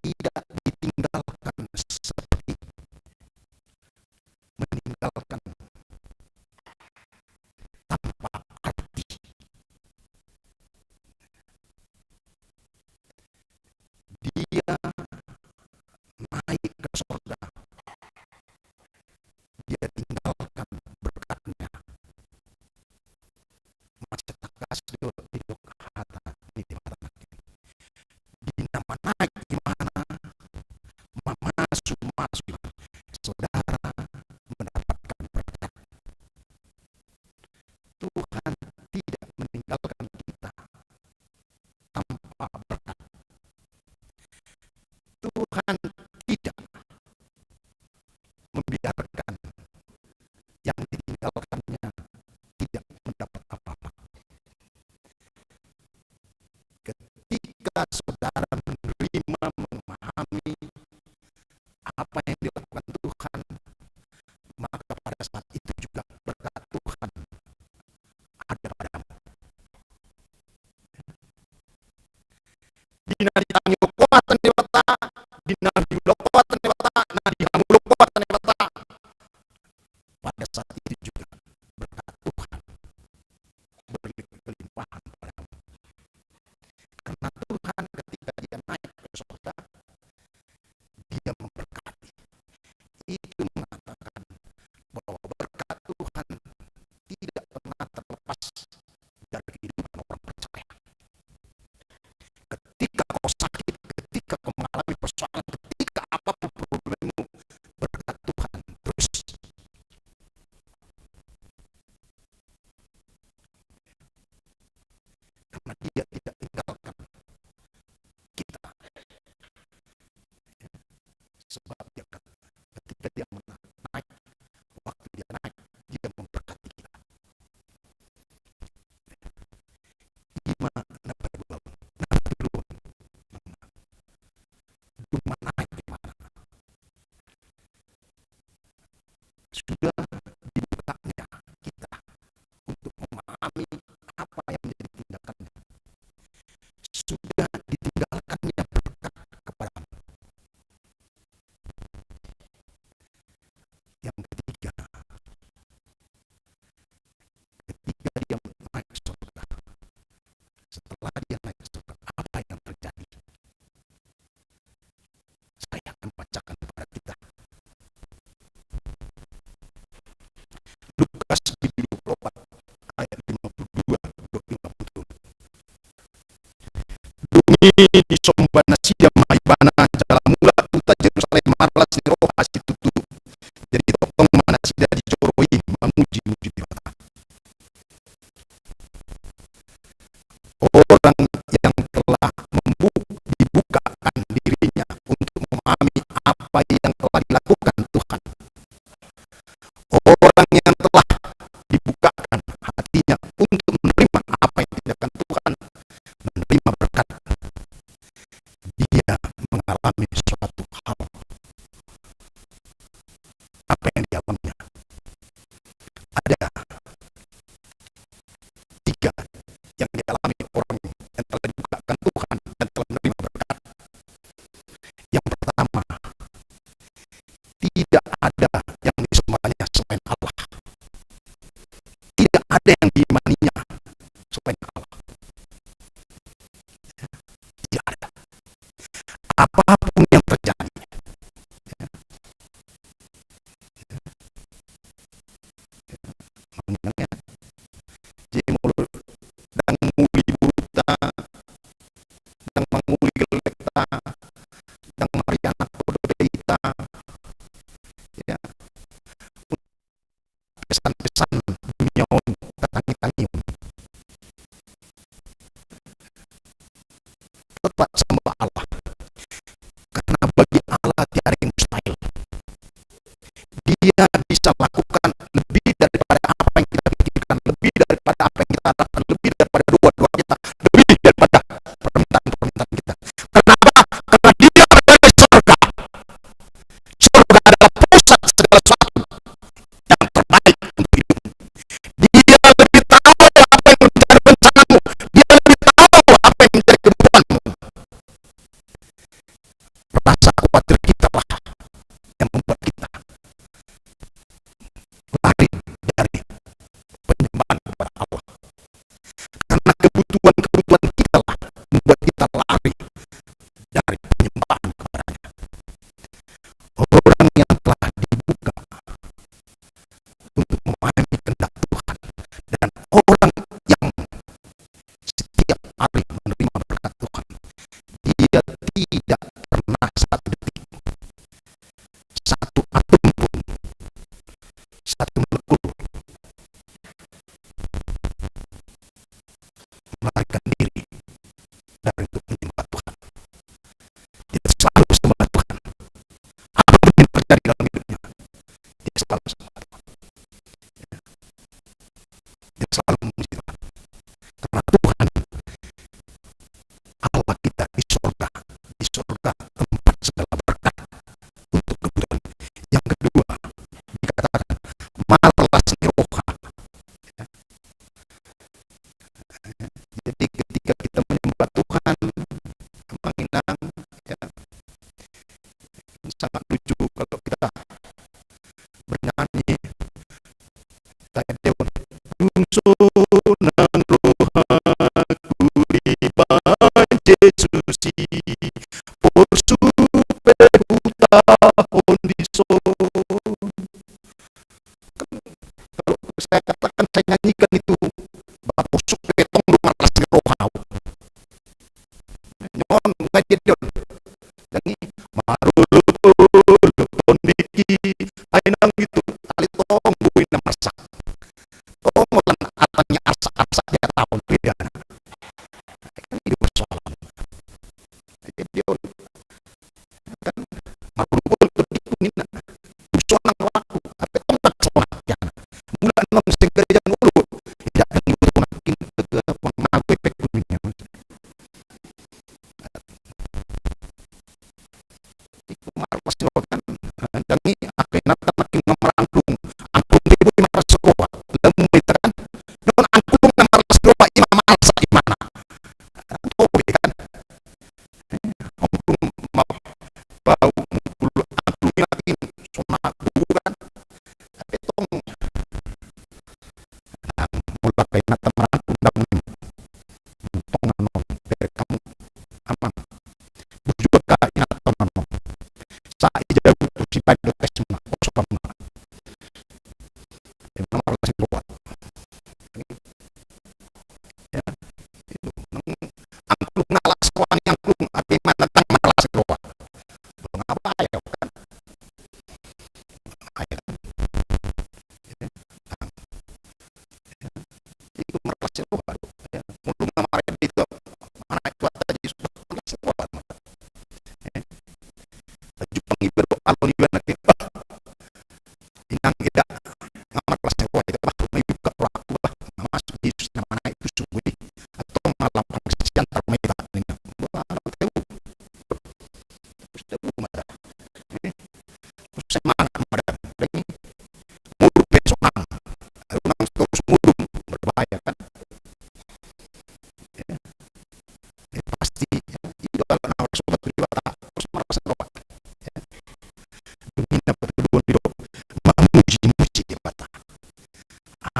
tidak ditinggalkan seperti meninggalkan tanpa arti. Dia naik ke sorga, dia tinggalkan berkatnya. Masih tangkas do didok hata ni Debata nangkin. Di na manaek ibana, mamasumasu saudara mendapatkan berkat. Tuhan tidak meninggalkan kita tanpa berkat. Tuhan tidak membiarkan yang ditinggalkannya tidak mendapat apa-apa. Ketika saudara menerima, memahami apa yang dilakukan Tuhan, maka pada saat itu juga berkat Tuhan ada padamu. Di na ditangiang ho kuasa ni Debata, di na diula ho kuasa ni Debata, na dihamu ho kuasa ni Debata, pada saat itu juga berkat Tuhan berlimpah-limpahan padamu. Karena Tuhan ketika dia naik ke sorga, dia memberkati. Itu mengatakan bahwa berkat Tuhan tidak pernah terlepas dari kehidupan orang percaya. Ketika kau sakit, mengalami apa yang telah dilakukan Tuhan. Orang yang telah dibukakan hatinya untuk menerima apa yang dikerjakan Tuhan, menerima berkat, dia mengalami suatu hal. Apa yang dialaminya? Ada tiga yang dialami orang yang telah dibukakan Tuhan dan telah menerima berkat. Yang pertama, tidak ada yang disembahnya selain Allah. Tidak ada yang diimaninya selain Allah. Tidak ada. Apapun yang terjadi, jadi molo ndang muli boruta, ndang mangoli gellengta, ndang marianak dope hita, ya, pesan-pesan dunia on, tatangihon. Tetap sembah Allah. Karena bagi Allah tiada yang mustahil. Dia bisa lakukan lebih daripada apa yang kita pikirkan, lebih daripada apa yang kita harapkan, lebih daripada doa-doa kita, lebih daripada permintaan-permintaan kita. Kenapa? Karena Dia ada di sorga. Sorga adalah pusat segala sesuatu yang terbaik untuk hidupmu. Dia lebih tahu apa yang menjadi rencanamu. Dia lebih tahu apa yang menjadi kebutuhanmu. Rasa khawatir kita lah yang membuat kita lari dari penyembahan kepada Allah. Karena kebutuhan-kebutuhan kita lah membuat kita lari dari penyembahan kepada-Nya. Orang yang telah dibuka untuk memahami kehendak Tuhan, dan orang yang setiap hari menerima berkat Tuhan, dia tidak pernah satu detik, satu atom pun, satu molekul melarikan diri dari untuk menyembah Tuhan. Dia selalu sembah Tuhan. Apa pun yang terjadi dalam hidupnya, dia selalu sembah Tuhan. Dia selalu memuji Tuhan. Karena Tuhan Allah kita di sorga, di sorga tempat segala berkat untuk kebutuhan. Yang kedua, dikatakan marlas ni roha. Jadi ketika kita menyembah Tuhan, Amang Inang, ya, sangat lucu kalau kita bernyanyi, kita ende on, "Dungso nang rohaku dibahen Jesus i, porsu pe hutahon dison." Kan kalau saya katakan, saya nyanyikan itu, bah, porsu pe tong do marlas ni roha. Nunga diende on. Jadi marolopolop tondingki, ai nang i tu tali tong boi na marsak. Tong holan arsak-arsak di hatahon, beda. Kan i do persoalan. Jadi dia on, kan, marolopolop tondingku ninna. Dungso nang rohaku, hape tong tangkas rohangku, ya. Molo nang senggaja molo, tidak ada yang mungkin ke apa, ngaku epek dunia. Itu marlas ni roha kan. Ndang i, angka inanta nangkin marangkung. Angkung pe boi marlas ni roha. Ndang mungkin kan. Nunga angkung na marlas ni roha, ima marsak imana. Tong be kan. Angklung ma, bau mukul angklung i nangkin, sonang buburan. Hape tong, molo angka inanta marangkung, ndang mungkin. Tong annon, berek hamu, Amang. Bujur angka inanta annon. Sai jabu tu sipain dope sumuna, osok hamuna. Ima na marlas ni roha. Ya, itu. Nang angklung na las roha ni angklung, hape ima na ndang marlas ni roha. Nunga bayo kan. Ai, ya. Itu marlas ni roha do. Ya, molo nunga marende i tu, mana itu kata Jesus, marlas ni roha. Ya.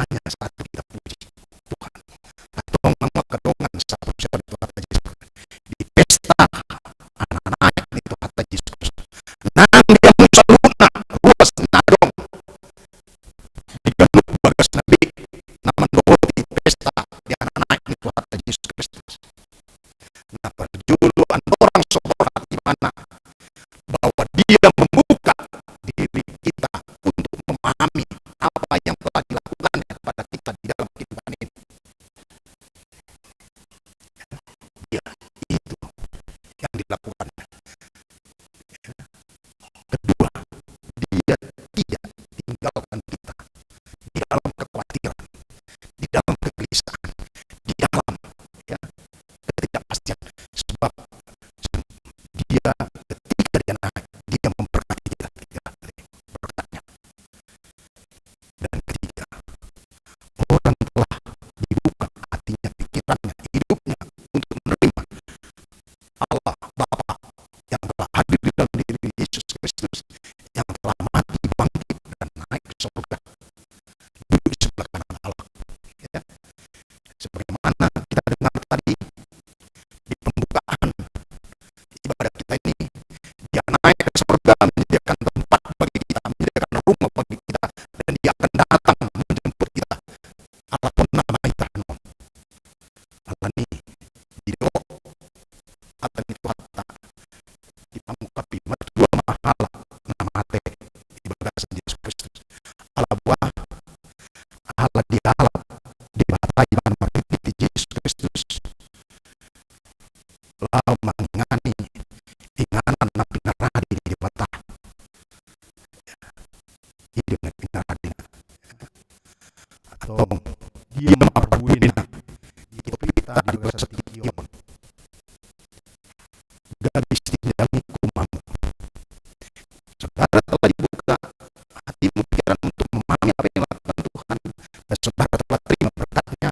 hanya satu kita puji Tuhan. Antong angka dongan sahabat-sahabat ni Tuhanta Jesus Kristus, di pesta anak-anak ni Tuhanta Jesus Kristus, nang di hamu saluhutna ruas na adong di ganup bagas na be na mandok pesta di anak-anak ni Tuhanta Jesus Kristus, na parjolo andorang so horas di mana bahwa Dia membuka diri kita untuk memahami apa yang telah dilakukannya kepada kita di dalam kehidupan ini. Ya, itu yang dilakukannya. Kedua, Dia tidak tinggalkan kita di dalam kekhawatiran, di dalam kegelisahan, di dalam, ya, ketidakpastian. Sebab Dia, ketika Dia naik, Dia memberkati kita, kita berkatnya. Dan ketiga, orang telah dibuka hatinya, pikirannya, hidupnya untuk menerima Allah Bapa yang telah hadir di dalam diri Yesus Kristus, yang telah mati, bangkit, dan naik ke surga, duduk di sebelah kanan Allah. Ya. Sebagaimana kita dengar tadi di pembukaan ibadah kita ini, Dia naik ke surga, menyediakan tempat bagi kita, menyediakan rumah bagi kita, dan Dia akan datang menjemput kita. Alai on na ma hita, alani i, didok hata ni Tuhanta, dipanguapi ma tutu hamu na mate di bagasan Jesus Kristus. Ala boha? Ala dialap Debata ibana marhite Jesus Kristus laho mangingani inganan na pinarade ni Debata. I do na pinarade. Antong, Dia ma parbuena di topi hita di bagasan tingki on. Gabe sitindangi ho ma hamu. Saudara telah dibuka hatimu, pikiranmu untuk memahami apa yang dilakukan Tuhan, dan saudara telah terima berkatnya.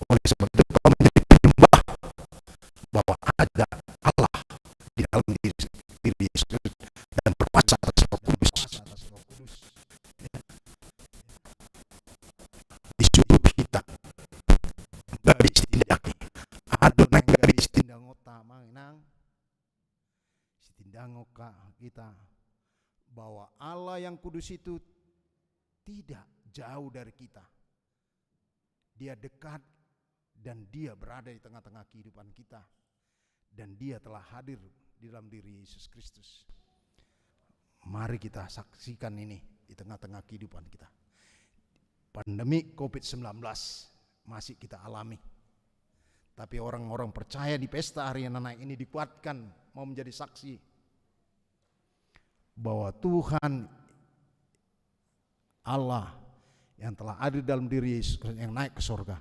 Oleh sebab itu, kau menjadi penyembah bahwa ada Allah di dalam diri, diri Yesus dan berkuasa atas Roh Kudus. Di suruh kita gabe sitindangi. Adong na gabe sitindangonta, amang inang. Sitindangonta kita bahwa Allah yang kudus itu tidak jauh dari kita. Dia dekat dan Dia berada di tengah-tengah kehidupan kita. Dan Dia telah hadir di dalam diri Yesus Kristus. Mari kita saksikan ini di tengah-tengah kehidupan kita. Pandemi covid sembilan belas masih kita alami. Tapi orang-orang percaya di pesta hari yang naik ini dikuatkan mau menjadi saksi bahwa Tuhan Allah yang telah ada dalam diri Yesus Kristus yang naik ke surga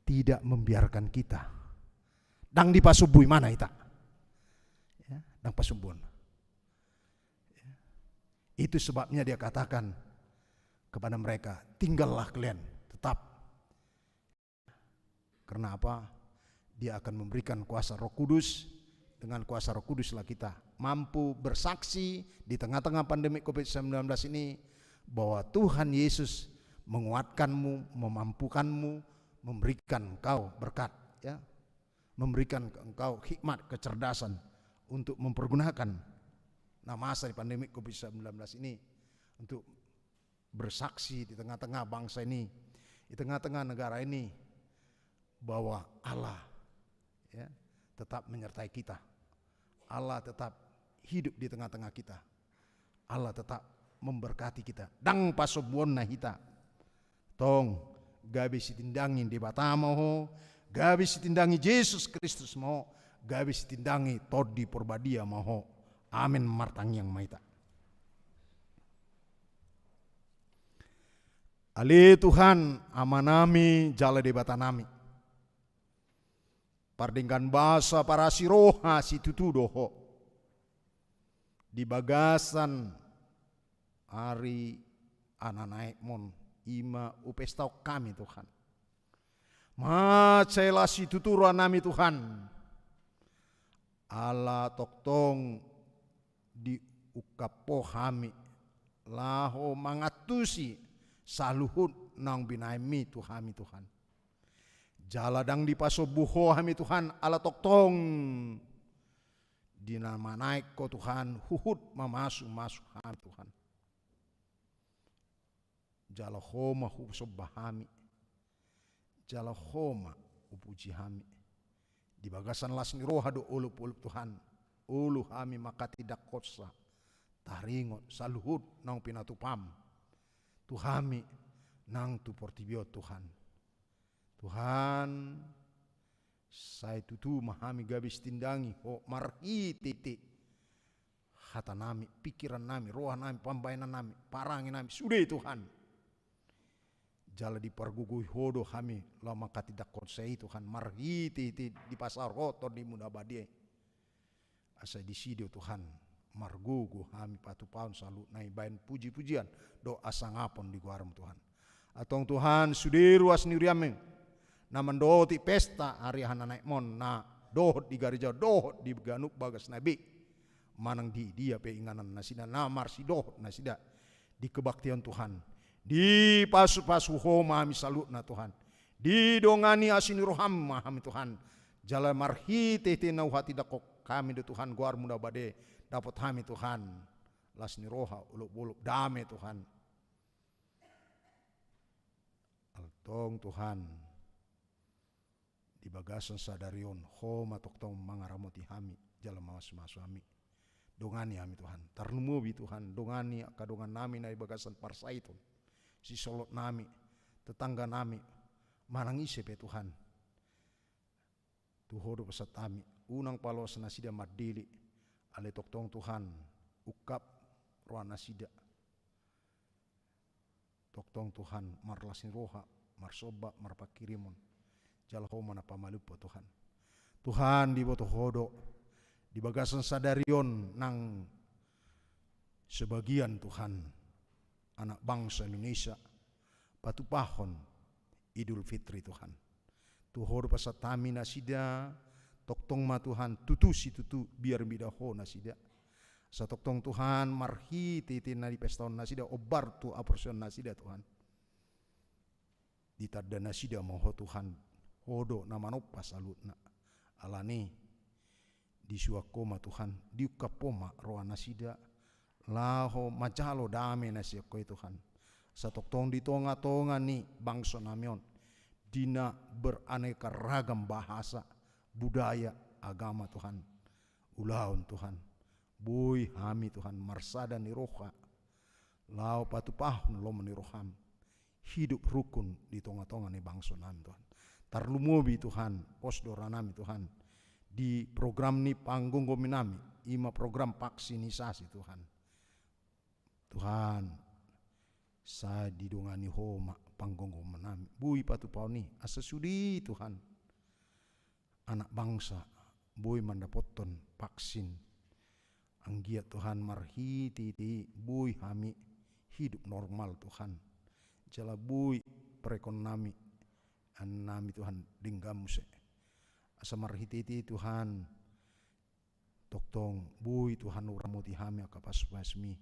tidak membiarkan kita. Ndang dipasombu ibana hita. Ya, ndang pasombuon. Ya. Itu sebabnya Dia katakan kepada mereka, "Tinggallah kalian, tetap." Karena apa? Dia akan memberikan kuasa Roh Kudus. Dengan kuasa Roh Kuduslah kita mampu bersaksi di tengah-tengah pandemi covid sembilan belas ini bahwa Tuhan Yesus menguatkanmu, memampukanmu, memberikan engkau berkat, ya. Memberikan engkau hikmat, kecerdasan untuk mempergunakan na masa di pandemi covid sembilan belas ini untuk bersaksi di tengah-tengah bangsa ini, di tengah-tengah negara ini, bahwa Allah, ya, tetap menyertai kita. Allah tetap hidup di tengah-tengah kita. Allah tetap memberkati kita. Ndang pasombuonna hita. Antong, gabe sitindangi Debata ma ho, gabe sitindangi Jesus Kristus ma ho, gabe sitindangi Tondi Porbadia ma ho. Amen. Martangiang ma hita. Ale Tuhan, Amanami jala Debatanami, pardenggan basa, parasi roha situtu do Ho di bagasan ari anak naekMon, i ma hupestahon hami, Tuhan. Mansai las situtu rohanami, Tuhan, ala tongtong diungkap Ho hami laho mangantusi saluhut naung binahenMi tu hami, Tuhan. Jala ndang dipasombu Ho hami, Tuhan, ala tongtong di na manaek Ho, Tuhan, huhut mamasumasu hami, Tuhan. Jala Ho ma husomba hami. Jala Ho ma hupuji hami. Di bagasan las ni roha dohot olopolop, Tuhan, olo hami manghatindanghonsa, taringot saluhut naung pinatupaM tu hami nang tu portibi on, Tuhan. Tuhan, sai tutu ma hami gabe sitindangi Ho marhitehite hatanami, pingkirannami, rohanami, pambahenannami, parangenami, sude, Tuhan. Jala dipargogoi Ho do hami laho manghatindanghonsa i, Tuhan, marhitehite dipasaorhon TondiMu na badia i. Asa disi do, Tuhan, margogo hami patupahon saluhutna i bahen pujipujian dohot hasangapon di goarMu, Tuhan. Antong, Tuhan, sude ruas ni huriaM na mandok pesta ari hananaekmon na dohot di gareja on dohot di ganup bagasna be, manang didia pe inganan nasida na marsidohot nasida di kebaktian, Tuhan. Dipasupasu Ho ma hami saluhutna, Tuhan. Didongani asi ni rohaM ma hami, Tuhan. Jala marhitehite na huhatindangkon hami do, Tuhan, goarMu na badia i, dapot hami, Tuhan, las ni roha, olopolop, dame, Tuhan. Antong, Tuhan, di bagasan sadari on, Ho ma tongtong mangaramoti hami jala mamasumasu hami. Dongani hami, Tuhan. Tarlumobi, Tuhan, dongani angka dongannami na di bagasan parsahiton, sisolhotnami, tetangganami, manang ise pe, Tuhan. Tu Ho do pasahat hami, unang paloas nasida mandele, alai tongtong, Tuhan, ungkap roha nasida. Tongtong, Tuhan, marlas ni roha, marsomba, marpangkirimon. Jala Ho ma na pamalumhon, Tuhan. Tuhan, diboto Ho do di bagasan sadari on nang sebagian, Tuhan, anak bangsa Indonesia patupahon Idul Fitri, Tuhan. Tu Ho do pasahat hami nasida, tongtong ma, Tuhan, tutu situtu biar mida Ho nasida. Asa tongtong, Tuhan, marhitehite na dipestahon nasida, ombar tu haporseaon nasida, Tuhan. Ditanda nasida ma Ho, Tuhan, Ho do na manompa saluhutna. Alani i, disuang Ho ma, Tuhan, diungkap Ho ma roha nasida, laho manjalo dame na sian Ho i, Tuhan. Asa tongtong di tongatonga ni bangsonami on, di na beraneka ragam bahasa, budaya, agama, Tuhan, ulaon, Tuhan, boi hami, Tuhan, marsada ni roha laho patupahon lomo ni rohaM, hidup rukun di tongatonga ni bangsonami, Tuhan. Tarlumobi, Tuhan, pos do rohanami, Tuhan, di program ni panggomgominami, i ma program vaksinisasi, Tuhan. Tuhan, sai didongani Ho ma panggomgominami, boi patupahon i, asa sude i, Tuhan, anak bangsa boi mandapothon vaksin. Anggiat, Tuhan, marhitehite i boi hami hidup normal, Tuhan. Jala boi perekonnami, anannami, Tuhan, denggan muse. Asa marhitehite i, Tuhan, tongtong boi, Tuhan, huramoti hami angka pasupasuMi,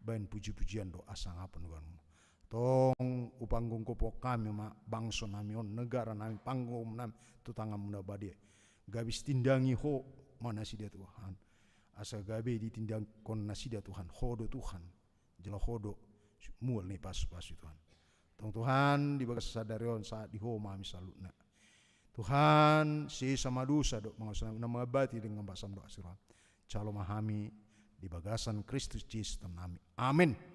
bahen pujipujian dohot hasangapon di goarMu. Tong hupanggomgomi hami ma bangsonami on, negaranami, panggomgominami tu tanganMu na badia i. Gabe sitindangi Ho ma nasida, Tuhan. Asa gabe ditindangkon nasida, Tuhan, Ho do Tuhan. Jala Ho do mual ni pasupasu, Tuhan. Tong, Tuhan, di bagasan sadari on sahat di Ho ma hami saluhutna. Tuhan, sesa ma dosa dohot pangalaosionami, unang mangambati denggan basaM dohot asi ni rohaM. Jalo ma hami di bagasan Kristus Jesus Tuhannami. Amen.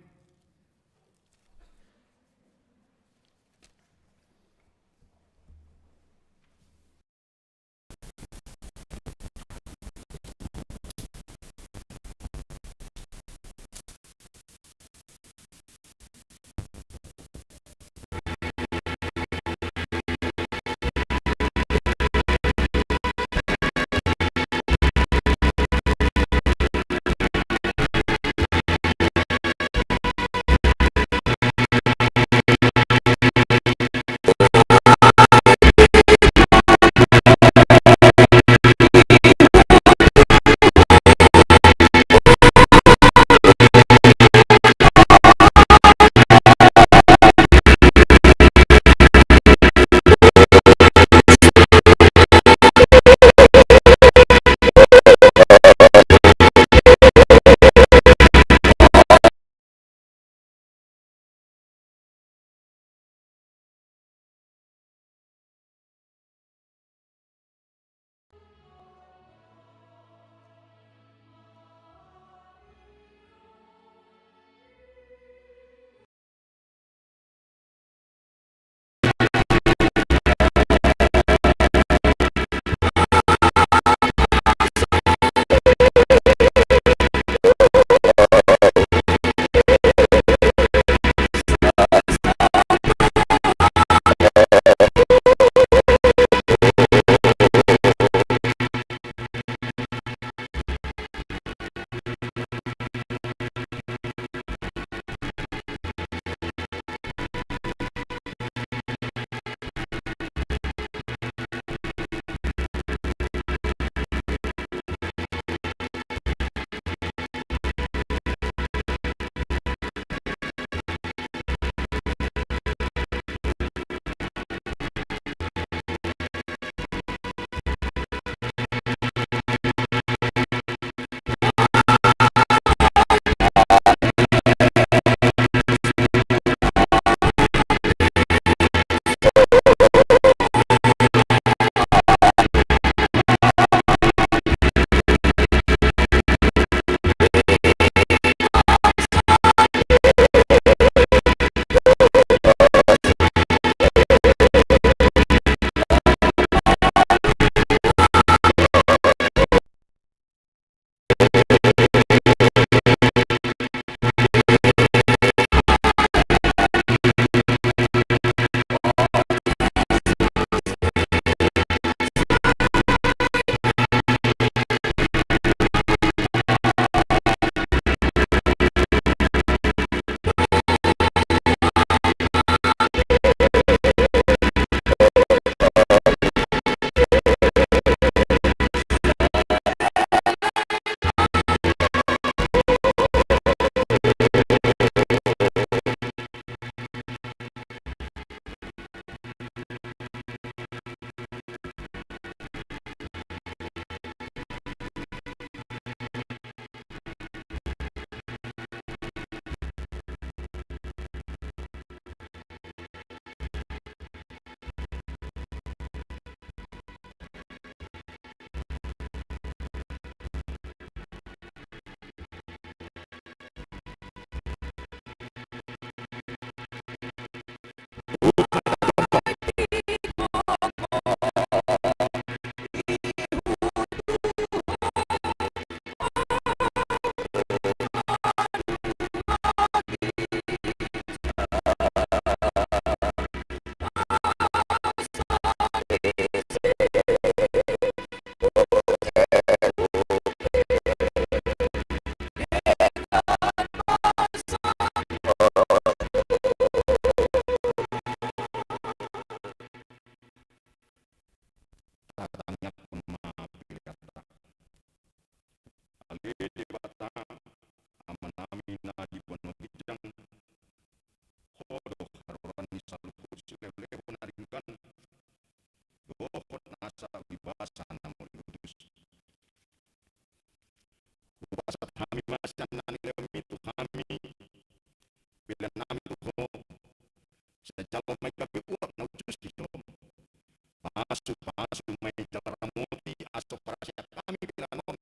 pasu-pasu ma i jala ramoti, asa parasiat hami pe danon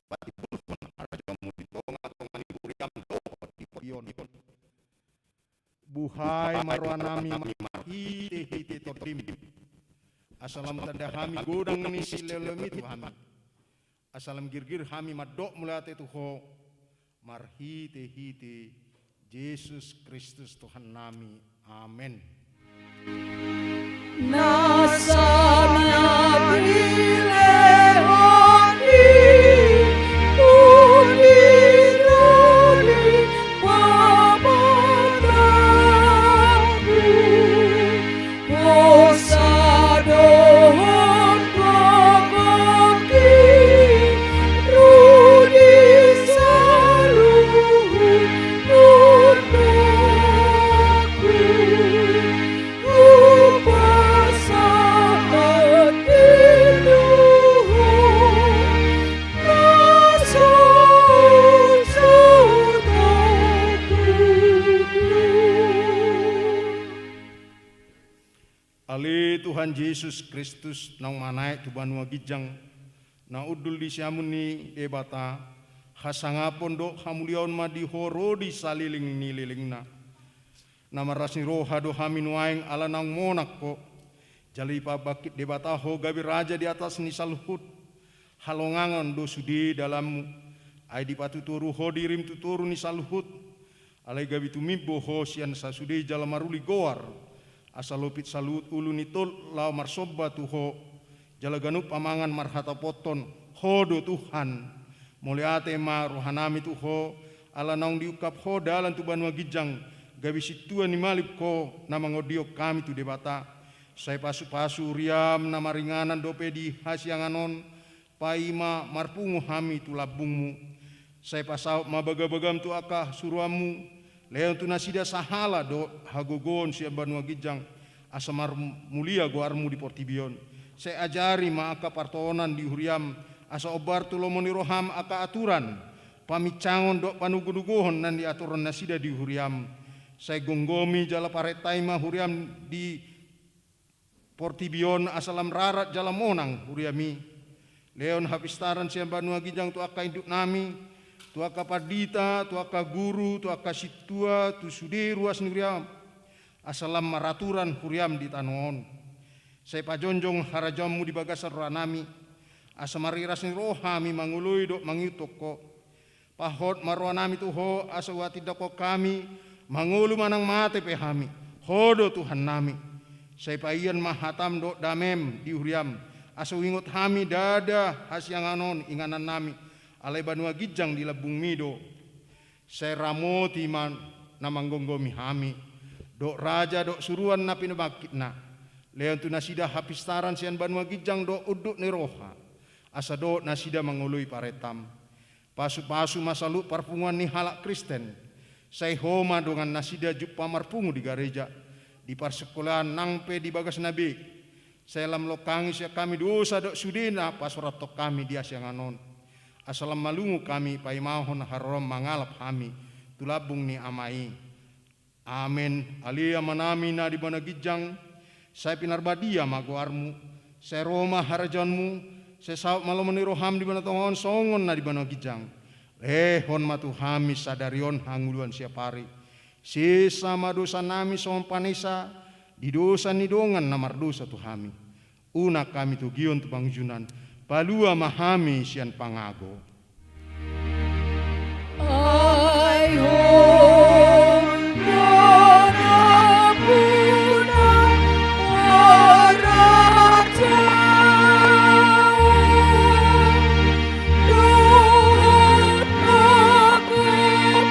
patimbulhon harajaonmu di tonga-tonga ni huriam dohot di portibi on. Buhai ma rohanami marhite-hite Tondim, asa lam tanda hami godang ni silehonlehonmi tu hami, asa lam girgir hami mandok mauliate tu Ho, marhite-hite Jesus Kristus Tuhannami. Amen. Nasa na pilehon i, tu diri ni Pamoruonku, hosa dohot gogoonki, ro di saluhut tondongku. Ale Tuhan Jesus Kristus, naung manaek tu banua ginjang, na hundul di siamun ni Debata, hasangapon dohot hamuliaon ma di Ho ro di saleleng ni lelengna. Na marlas ni roha do hami nuaeng ala naung monang Ho. Jala dipabangkit Debata Ho gabe raja di atas ni saluhut. Halongangan do sude dalanmu. Ai dipatutoru Ho dirim tu toru ni saluhut. Alai gabe tumimbo Ho sian sasude jala maruli goar. Asa lopit saluhut ulu ni tol laho marsomba tu Ho. Jala ganup pamangan marhatapothon, Ho do Tuhan. Mauliate ma rohanami tu Ho, ala naung diungkap Ho dalan tu banua ginjang, gabe sintua ni malum Ho na mangondihon hami tu Debata. Sai pasu-pasu huriam na maringanan dope di hasiangan on, paima marpungu hami tu lambungmu. Sai pasaut ma bagabagam tu angka suruanmu, lehon tu nasida sahala dohot hagogoon sian banua ginjang, asa marmulia goarmu di portibi on. Sai ajari ma angka partohonan di huriam, asa ombar tu lomo ni roham angka aturan, paminsangon dohot panugonugohon na niaturhon nasida di huriam. Sai gomgomi jala parhentai ma huriam di portibi on asa lam rarat jala monang huriami. Lehon hapistaran sian banua ginjang tu angka induknami, tu angka pandita, tu angka guru, tu angka sintua, tu sude ruas ni huriam. Asa lam maraturan huriam di tano on. Sai pajongjong harajaonmu di bagasan rohanami. Asa mariras ni roha hami mangoloi dohot mangihuthon Ho. Pahot ma rohanami tu Ho, asa huhatindangkon hami, mangolu manang mate pe hami, Ho do Tuhannami. Sai paian ma hatam dohot damem di huriam, asa huingot hami ndada hasiangan on inganannami, alai banua ginjang di lambungmi do. Sai ramoti ma na manggomgomi hami, dohot raja dohot suruan na pinabangkitna. Lehon tu nasida hapistaran sian banua ginjang dohot unduk ni roha, asa dohot nasida mangoloi parentaM. Pasu-pasu ma saluhut parpunguan ni halak Kristen. Sai Ho ma dongan nasida jumpa marpungu di gareja, di parsingkolaan nang pe di bagasna be. Sai lam longkangi sian hami dosa dohot sude na pasorathon hami di hasiangan on. Asa lam malungun hami paimahon haroroM mangalap hami tu lambung ni Ama i. Amen. Ale Amanami na di banua ginjang, sai pinarbadia ma goarMu, sai ro ma harajaonMu, sai saut ma lomo ni rohaM di banua tonga on songon na di banua ginjang. Lehon ma tu hami sadari on hangoluan siapari. Sesa ma dosanami songon panesa di dosa ni dongan na mardosa tu hami. Unang hami togihon tu pangunjunan, palua ma hami sian pangago. Ai Ho do nampuna harajaon dohot hagogoon,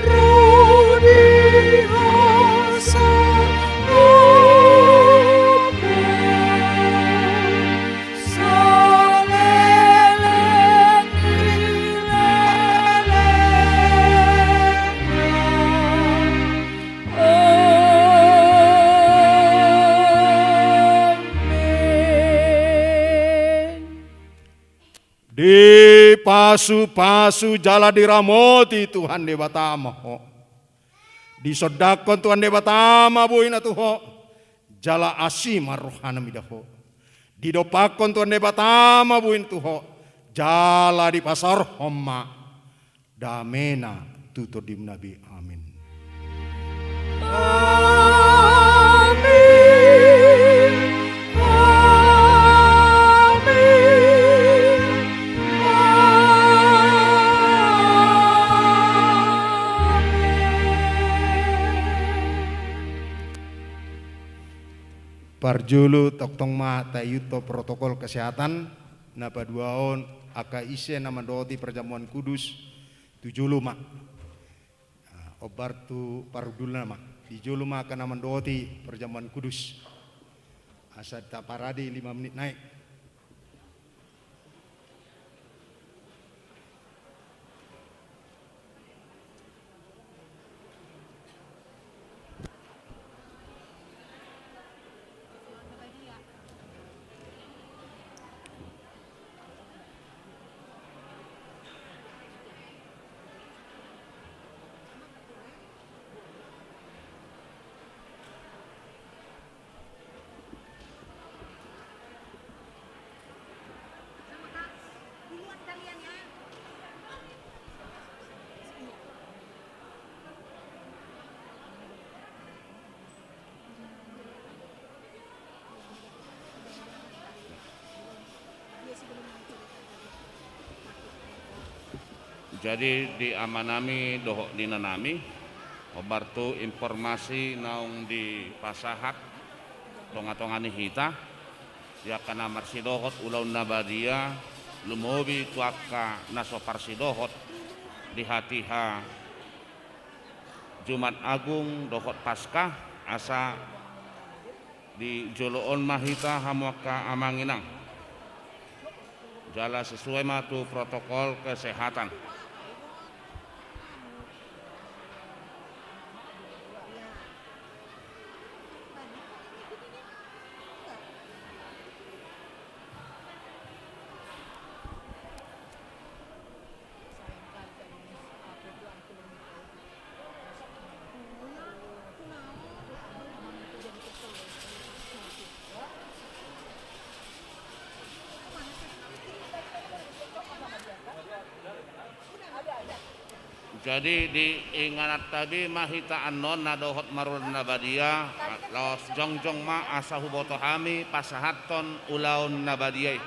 ro di hasangapon saleleng ni lelengna. Amen. Dipasu-pasu jala diramoti Tuhan Debata ma ho. Disondangkon Tuhan Debata ma boina tu ho, jala asi ma rohana mida ho. Didompakkon Tuhan Debata ma boina tu ho, jala dipasaorhon ma damena tu tondimuna be. Amin. Amin. Amin. Amin. Parjolo tongtong ma taihuthon protokol kesehatan, na paduahon angka ise na mandohoti perjamuan kudus tu jolo ma. Ah, ombar tu parhundulna ma. Di jolo ma angka na mandohoti perjamuan kudus. Asa taparade lima menit nai. Jadi di amanami dohot di inanami, hombar tu informasi naung dipasahat tongatonga ni hita, di angka na marsidohot ulaon na badia, lumobi tu angka na so parsidohot di hatiha Jumat Agung dohot Paskah, asa di jolo on ma hita hamu angka amang inang. Jala sesuai ma tu protokol kesehatan. Jadi diinganan tabi ma hita annon na dohot marulaon na badia, laos jongjong ma asa huboto hami pasahathon ulaon na badia i.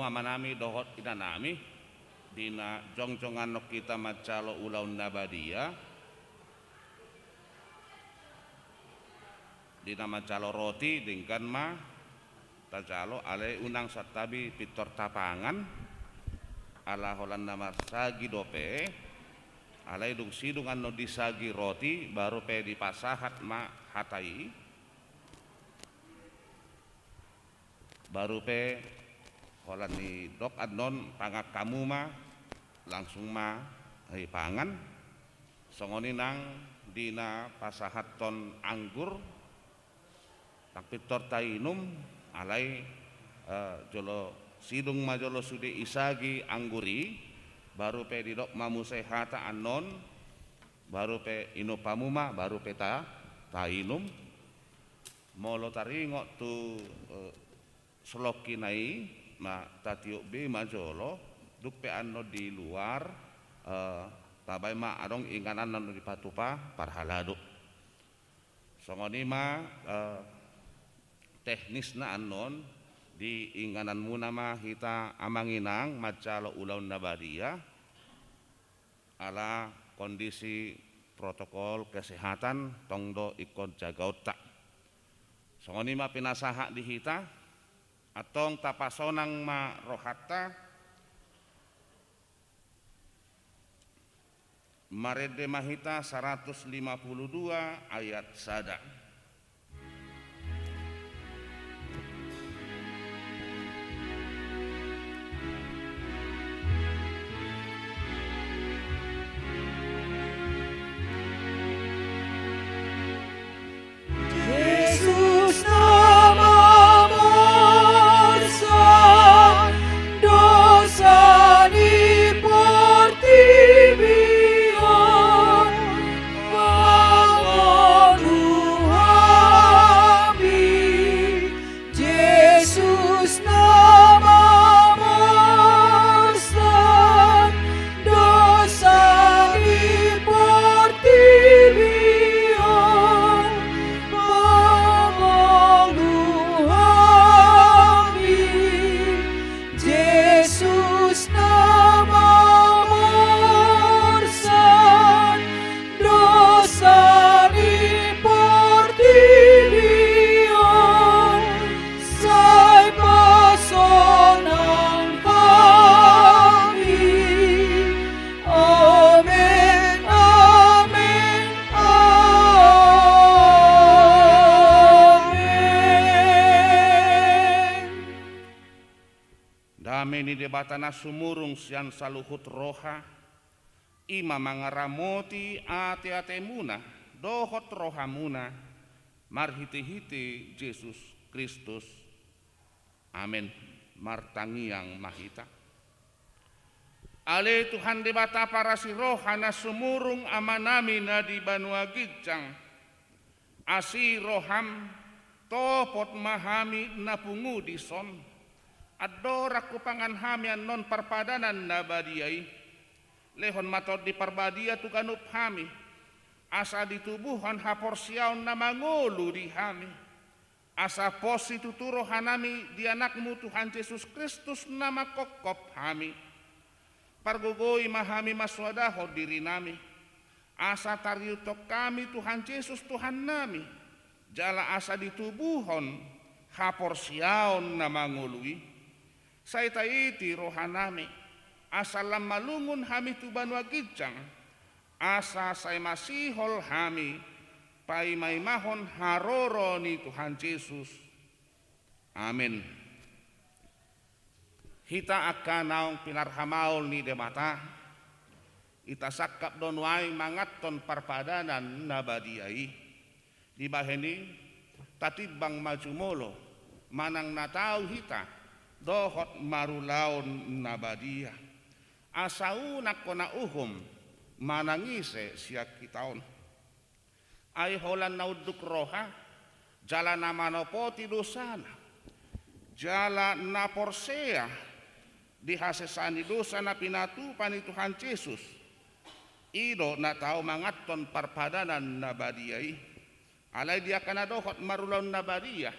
Amanami dohot inanami, di na jongjong annon hita manjalo ulaon na badia, di na manjalo roti, denggan ma tajalo, alai unang santabi pintor tapangan, ala holan na marsagi dope, alai dung sidung annon disagi roti, baru pe dipasahat ma hata i, baru pe holan ni dok annon, pangan hamu ma, langsung ma dipangan. Songon i nang di na pasahathon anggur, ndang pintor tainum, alai, eh, jolo sidung ma jolo sude isagi anggur i, baru pe didok ma muse hata annon, baru pe inum hamu ma, baru pe ta, tainum. Molo taringot tu, eh, selongkina i, ma tatiop be ma jolo, dung pe annon di luar, eh, tabaen ma adong inganan annon dipatupa parhalado. Songon i ma, eh, teknisna annon, di ingananmuna ma hita amang inang manjalo ulaon na badia, ala kondisi protokol kesehatan tong do ingkon jagaonta. Songon i ma pinasahat di hita, antong tapasonang ma rohanta, marende ma hita saratus lima pulu dua ayat sada. Jesus na mamorsan dosa ni portibi on, pangolu hami. Jesus na mamorsan dosa ni portibi on, pangolu hami. Jesus na mamorsan dosa ni portibi on, sai pasonang hami. Amen, amen, amen. Dame ni Debata na sumurung sian saluhut roha, i ma mangaramoti ateatemuna dohot rohamuna marhitehite Jesus Kristus. Amen. Martangiang ma hita. Ale Tuhan Debata parasi roha na sumurung Amanami na di banua ginjang, asi roham, topot ma hami na pungu dison. Andorang hupangan hami annon parpadanan na badia i, lehon ma Tondi Parbadia tu ganup hami, asa ditubuhon haporseaon na mangolu di hami, asa pos situtu rohanami di Anakmu Tuhan Jesus Kristus na manghophop hami. Pargogoi ma hami mansoadahon dirinami, asa tariuthon hami Tuhan Jesus Tuhannami, jala asa ditubuhon haporseaon na mangolu i. Sai taiti rohanami, asa lam malungun hami tu banua ginjang, asa sai masihol hami paimaimahon haroro ni Tuhan Jesus. Amen. Hita angka naung pinarhamaol ni Debata, hita sangkap do nuaeng manganhon parpadanan na badia i. Dibahen i, tatimbang ma jumolo manang na tau hita dohot marulaon na badia, asa unang hona uhum manang ise sian hita on. Ai holan na unduk roha, jala na manopoti dosana, jala na porsea di hasesaan ni dosa na pinatupa ni Tuhan Jesus, i do na tau manganhon parpadanan na badia i. Alai di angka na dohot marulaon na badia,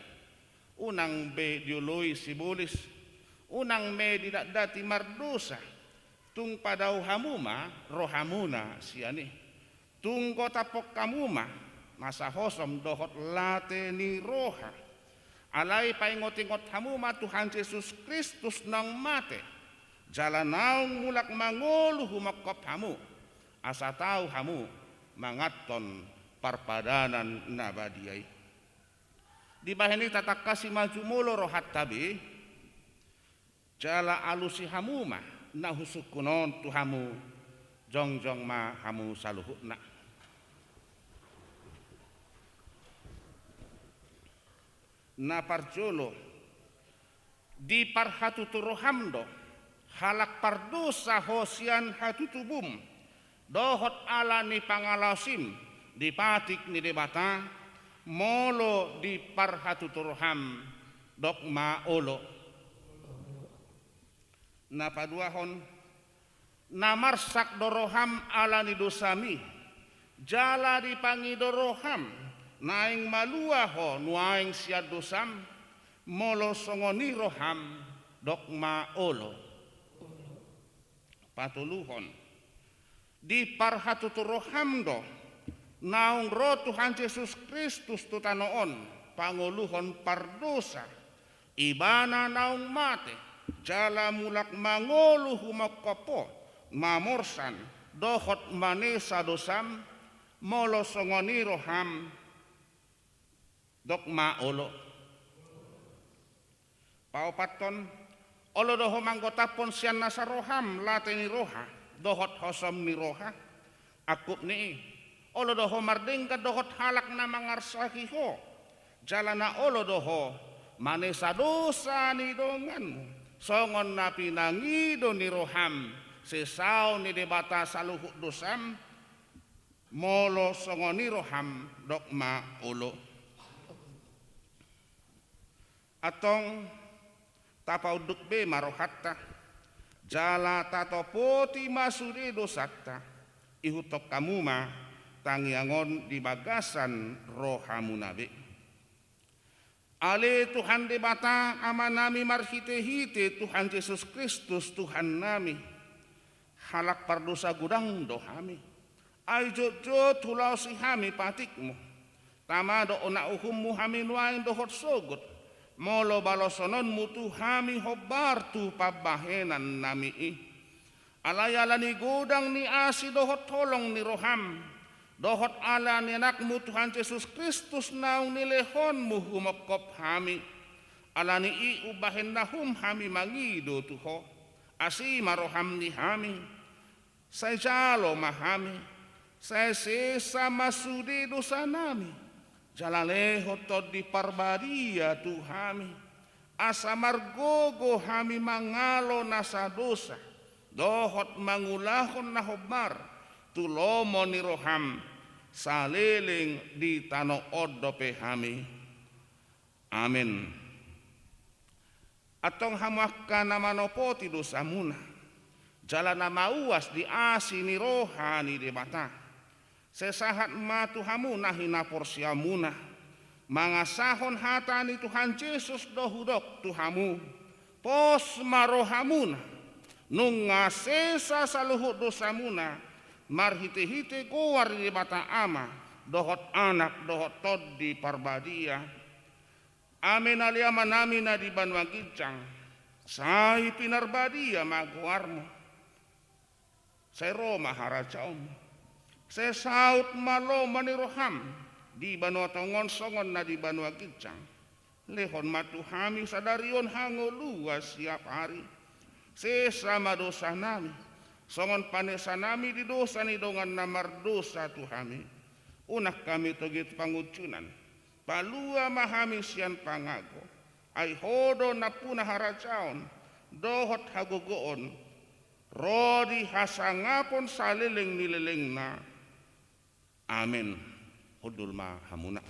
unang be dioloi sibolis, Unang ma didatdati mardosa, tung padao hamu ma rohamuna sian i. Tung gotaphon hamu ma masa hosom dohot late ni roha. Alai paingotingot hamu ma Tuhan Jesus Kristus naung mate, jala naung mulak mangolu humongkop hamu, asa tau hamu manganhon parpadanan na badia i. Dibahen i tatangkasi ma jumolo rohanta be, jala alusi hamu ma na husungkun on tu hamu, jongjong ma hamu saluhutna. Na parjolo, diparhatutu roham do, halak pardosa ho sian hatutubum, dohot ala ni pangalaosim di patik ni Debata, molo diparhatutu roham, dok ma olo. Na paduahon, na marsak do roham ala ni dosami, jala dipangido roham, naeng malua ho nuaeng sian dosam, molo songon i roham, dok ma olo. Patoluhon, diparhatutu roham do, naung ro Tuhan Jesus Kristus tu tano on, pangoluhon pardosa, Ibana naung mate, jala mulak mangolu humongkop ho, mamorsan, dohot manesa dosam, molo songon i roham, dok ma olo. Paopathon, olo do ho manggotaphon sian nasa roham late ni roha, dohot hosom ni roha, angkup ni i, olo do ho mardenggan dohot halak na mangarsaki ho, jala na olo do ho manesa dosa ni donganmu, songon na pinangido ni roham, sesaon ni Debata saluhut dosam, molo songon i roham, dok ma olo. Antong, tapaunduk be ma rohanta, jala tatopoti ma sude dosanta, ihuthon hamu ma tangiang on di bagasan rohamuna be. Ale Tuhan Debata Amanami marhitehite Tuhan Jesus Kristus Tuhannami, halak pardosa godang do hami. Ai jotjot hulaosi hami patikmu, tama dohot na uhummu hami nuaeng dohot sogot, molo balosononmu tu hami hombar tu pambahenannami i. Alai ala ni godang ni asi dohot holong ni roham, dohot ala ni Anakmu Tuhan Jesus Kristus naung nilehonmu humongkop hami, ala ni i umbahen na hum hami mangido tu Ho. Asi ma roham di hami, sai jalo ma hami, sai sesa ma sude dosanami, jala lehon Tondi Parbadia tu hami, asa margogo hami mangalo nasa dosa, dohot mangulahon na hombar, tu lomo ni roham, saleleng di tano on dope hami. Amen. Antong hamu angka na manopoti dosamuna, jala na mauas di asi ni roha ni Debata, sai sahat ma tu hamu na hinaporseaonmuna, mangasahon hata ni Tuhan Jesus do hudok tu hamu, pos ma rohamuna, nunga sesa saluhut dosamuna, marhitehite goar ni Debata Ama, dohot Anak, dohot Tondi Parbadia. Amen. Ale Amanami na di banua ginjang, sai pinarbadia ma goarmu. Sai ro ma harajaonmu. Sai saut ma lomo ni roham di banua tonga on songon na di banua ginjang. Lehon ma tu hami sadari on hangoluan siap ari. Sesa ma dosanami, songon panesanami di dosa ni dongan na mardosa tu hami. Unang hami togihon tu pangunjunan. Palua ma hami sian pangago. Ai Ho do nampuna harajaon dohot hagogoon, ro di hasangapon saleleng ni lelengna. Amen. Hundul ma hamuna.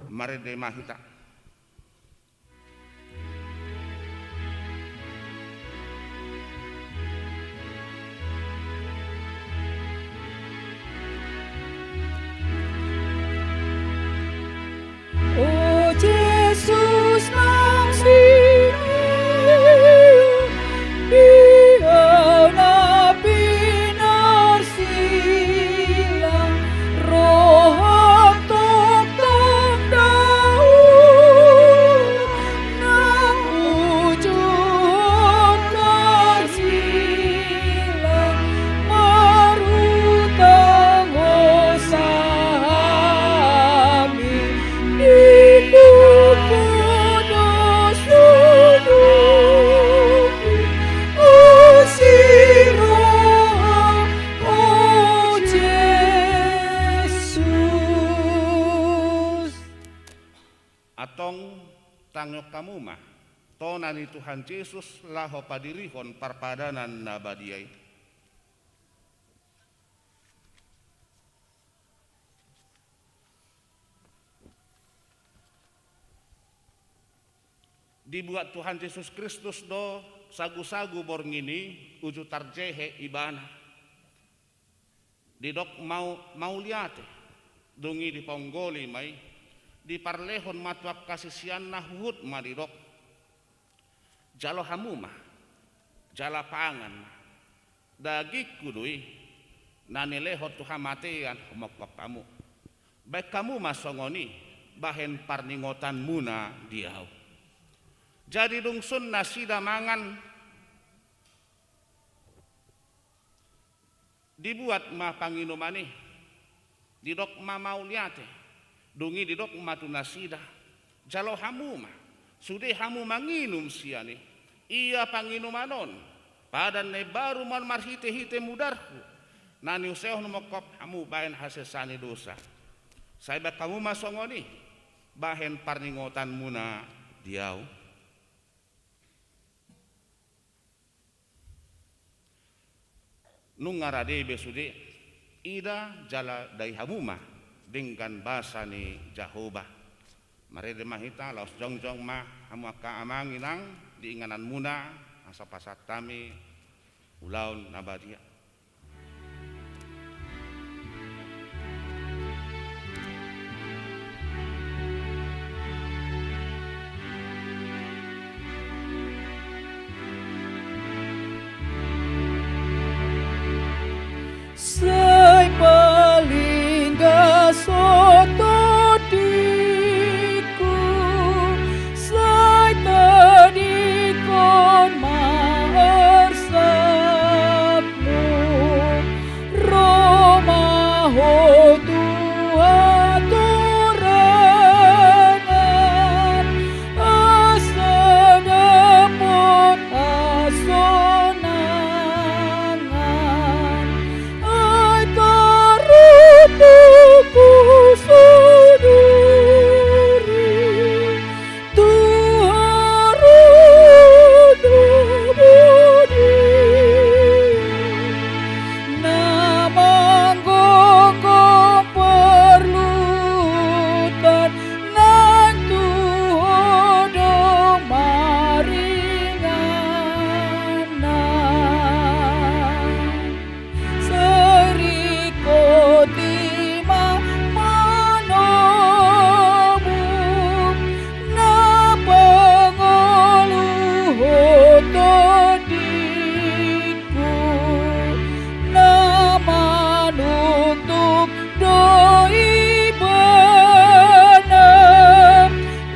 Marende ma hita. O Jesus, na Tangihon hamu ma tona ni Tuhan Jesus laho padirihon parpadanan na badia i. Dibuat Tuhan Jesus Kristus do sagusagu borngin i uju tarjehe Ibana. Didok mau, mauliate, dung i diponggoli ma i, diparlehon ma tu angka siseanna, huhut ma didok: Jalo hamu ma, jala pangan ma, dagingku do i, na nilehon tu hamatean humongkop hamu. Baen hamu ma songon i bahen parningotanmuna di ahu. Jadi dung sun nasida mangan, dibuat ma panginuman i, didok ma mauliate, dung i didok ma tu nasida: Jalo hamu ma, sude hamu manginum sian i. Ia panginuman on padan na imbaru ma on marhitehite mudarhu, na niusehon humongkop hamu bahen hasesaan ni dosa. Sai baen hamu ma songon i bahen parningotanmuna di ahu. Nunga rade be sude, ida jala dai hamu ma denggan basa ni Jahowa. Marende ma hita, laos jongjong ma hamu angka amang inang di ingananmuna, asa pasahat hami ulaon na badia. Sai paling gasot tondingku, sai tadingkon ma arsakmu. Ro ma ho tu hatorangan, asa dapot hasonangan. Ai tarutuk husuduri tu haroro na badia, na manggonggom parluhutan nang tu ho do maringanan. Sai ringkot i ma manomu na pangoluhon tondingku, na manuktuk do ibana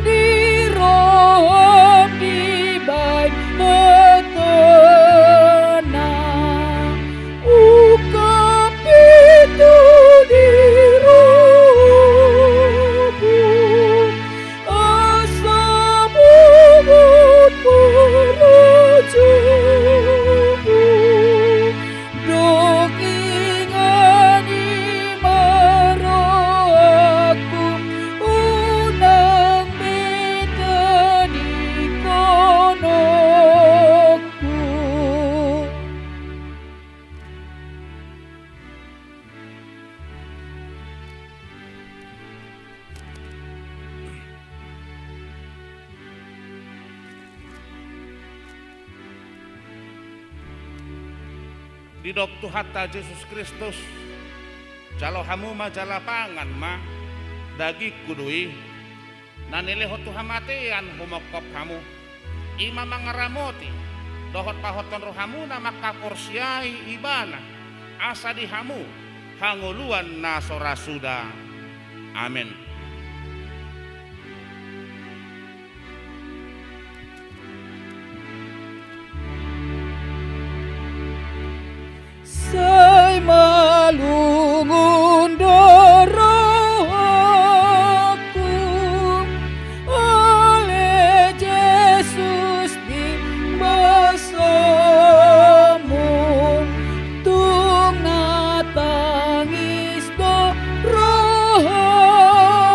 di roham dibahen hatana. Ungkap pintu di rohamu, asa bongot ma rajamu. Dok inganan i ma rohangku, unang be tadingkononku. Didok Tuhanta Jesus Kristus: Jalo hamu ma jala pangan ma, dagingku do i, na nilehon tu hamatean humongkop hamu. I ma mangaramoti dohot pahothon rohamuna mangkaporseai Ibana, asa di hamu hangoluan na so ra suda. Amen. Sai malungun do rohangku ale Jesus di basamu, tung na tangis do roha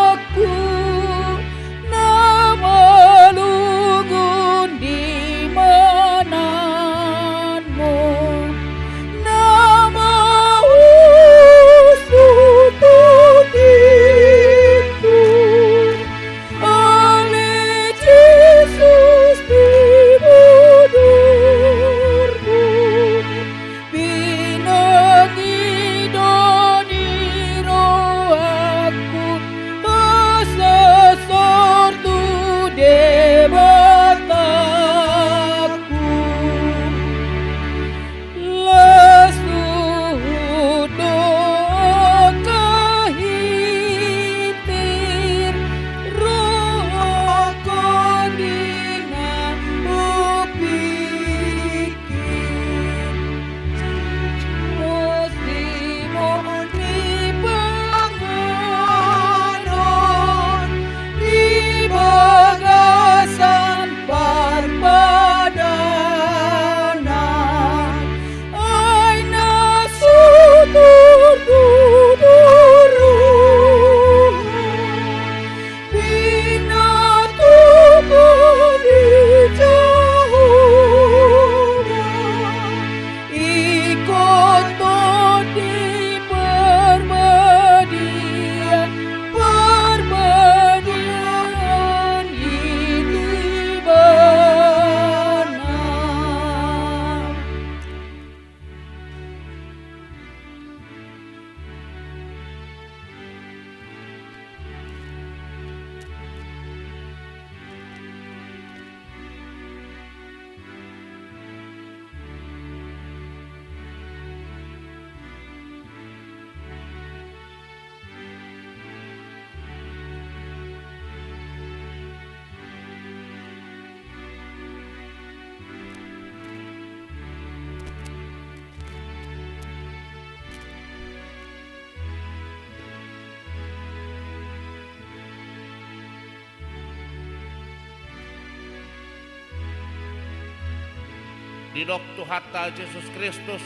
Didok Tuhanta Jesus Kristus,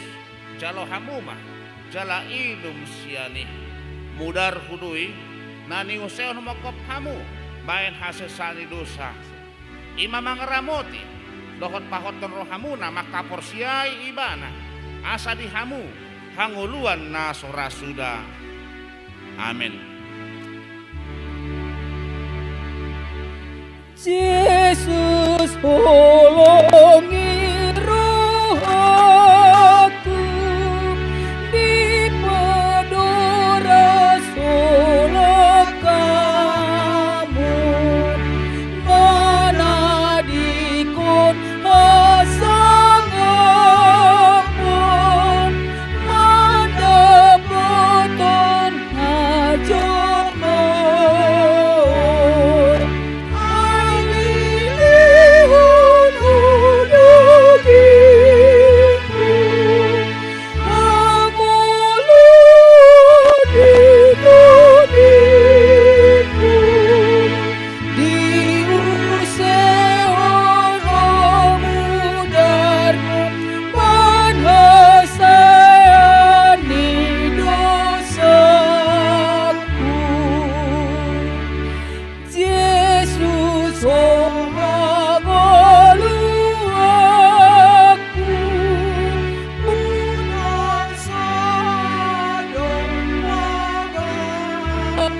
jalo hamu ma, jala inum sian i. Mudarhu do i, na niusehon mangkop hamu, baen hasesaan ni dosa. I ma mangaramoti, dohot pahothon rohamuna mangkaporseai Ibana, asa di hamu, hangoluan na so ra suda. Amen. Jesus, holongi rohangku, di padoras holong hamu, manadingkon hasangapon, mandapothon hajolmaon. Ai lelehon ho dagingku, hangoluan di tondingku, diusehon ho mudarmu, baen hasesaan ni dosangku. Jesus, ho hangoluanku, unang sadar na gabe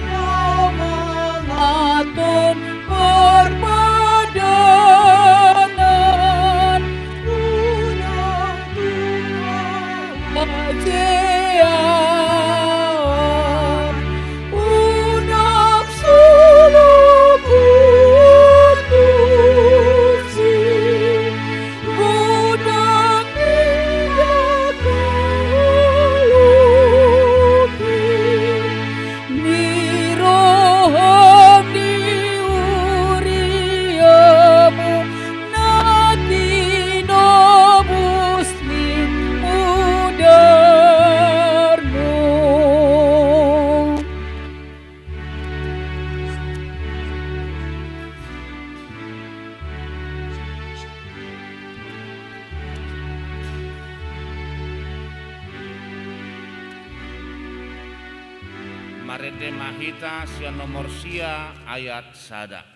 laho mangaton parpadanan, unang tua hajeaon, unang solop utusi, godang ni angka holong i, ni roham, ni huriamu, na tinobus ni mudarmu. Marende ma hita sian nomor sia ayat sada.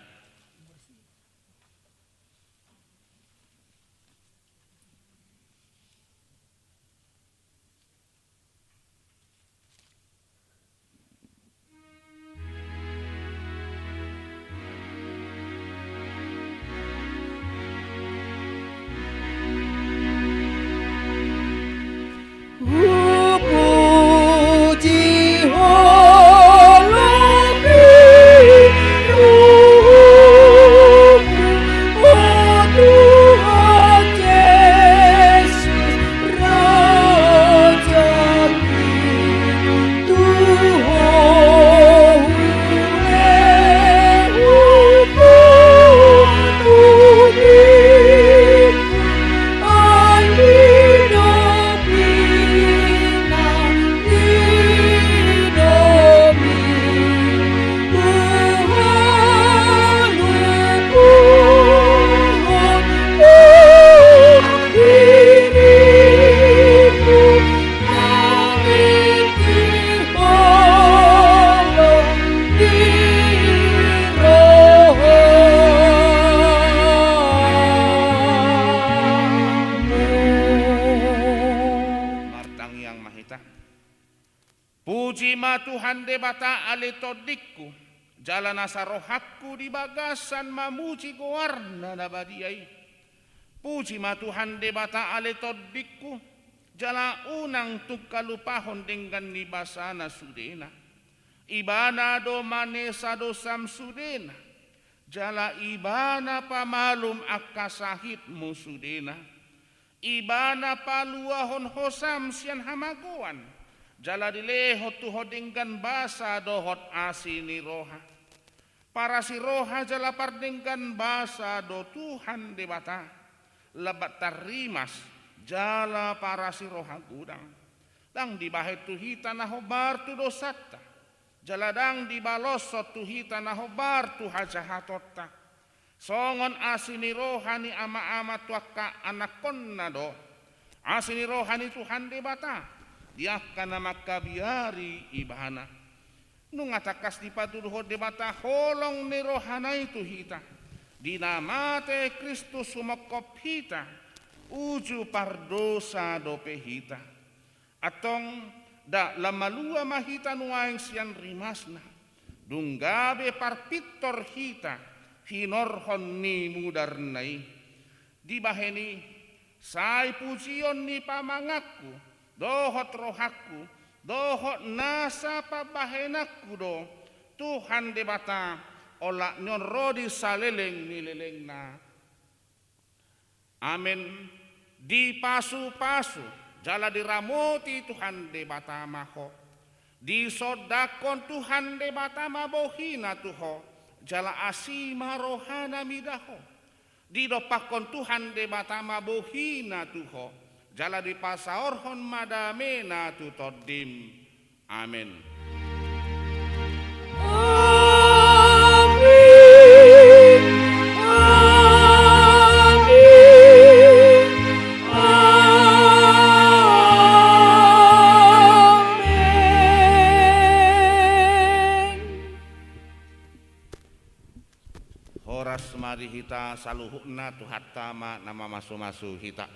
Hupuji Ho, lelengmi rohamu, o Tuhan Jesus, Raja i. Tu Ho hulehon tondingku, ai di domu i nang di domu i, huhalumpangkon diringku, mangitir holong di rohamu. Martangiang ma hita. Puji ma Tuhan Debata ale tondingku, jala nasa rohangku di bagasan mamuji goarna na badia i. Puji ma Tuhan Debata ale tondingku, jala unang tung halupahon denggan ni basana sudena. Ibana do manesa dosam sudena, jala Ibana pamalum angka sahitmu sudena. Ibana paluahon hosam sian hamagoan, jala dilehon tu ho denggan basa dohot asi ni roha. Parasi roha jala pardenggan basa do Tuhan Debata, lambat tarrimas jala parasi roha godang. Ndang dibahen tu hita na hombar tu dosanta, jala ndang dibaloshon tu hita na hombar tu hajahatonta. Songon asi ni roha ni ama-ama tu angka anakkonna do asi ni roha ni Tuhan Debata di angka na mangkabiari Ibana. Nunga tangkas dipatuduhon Debata holong ni rohana i tu hita, di na mate Kristus humongkop hita, uju pardosa dope hita. Antong, nda lam malua ma hita nuaeng sian rimasna, dung gabe parpintor hita hinorhon ni mudarna i. Dibahen i, sai pujion ni pamanganku, dohot rohangku, dohot nasa pambahenanku do Tuhan Debata, olat ni on ro di saleleng ni lelengna. Amen. Dipasupasu jala diramoti Tuhan Debata ma ho. Disondangkon Tuhan Debata ma bohina tu ho, jala asi ma rohana mida ho. Didompakkon Tuhan Debata ma bohina tu ho, jala dipasaorhon ma damena tu tondim. Amen. Amen. Amen. Amen. Horas ma di hita saluhutna, Tuhanta ma na mamasu-masu hita.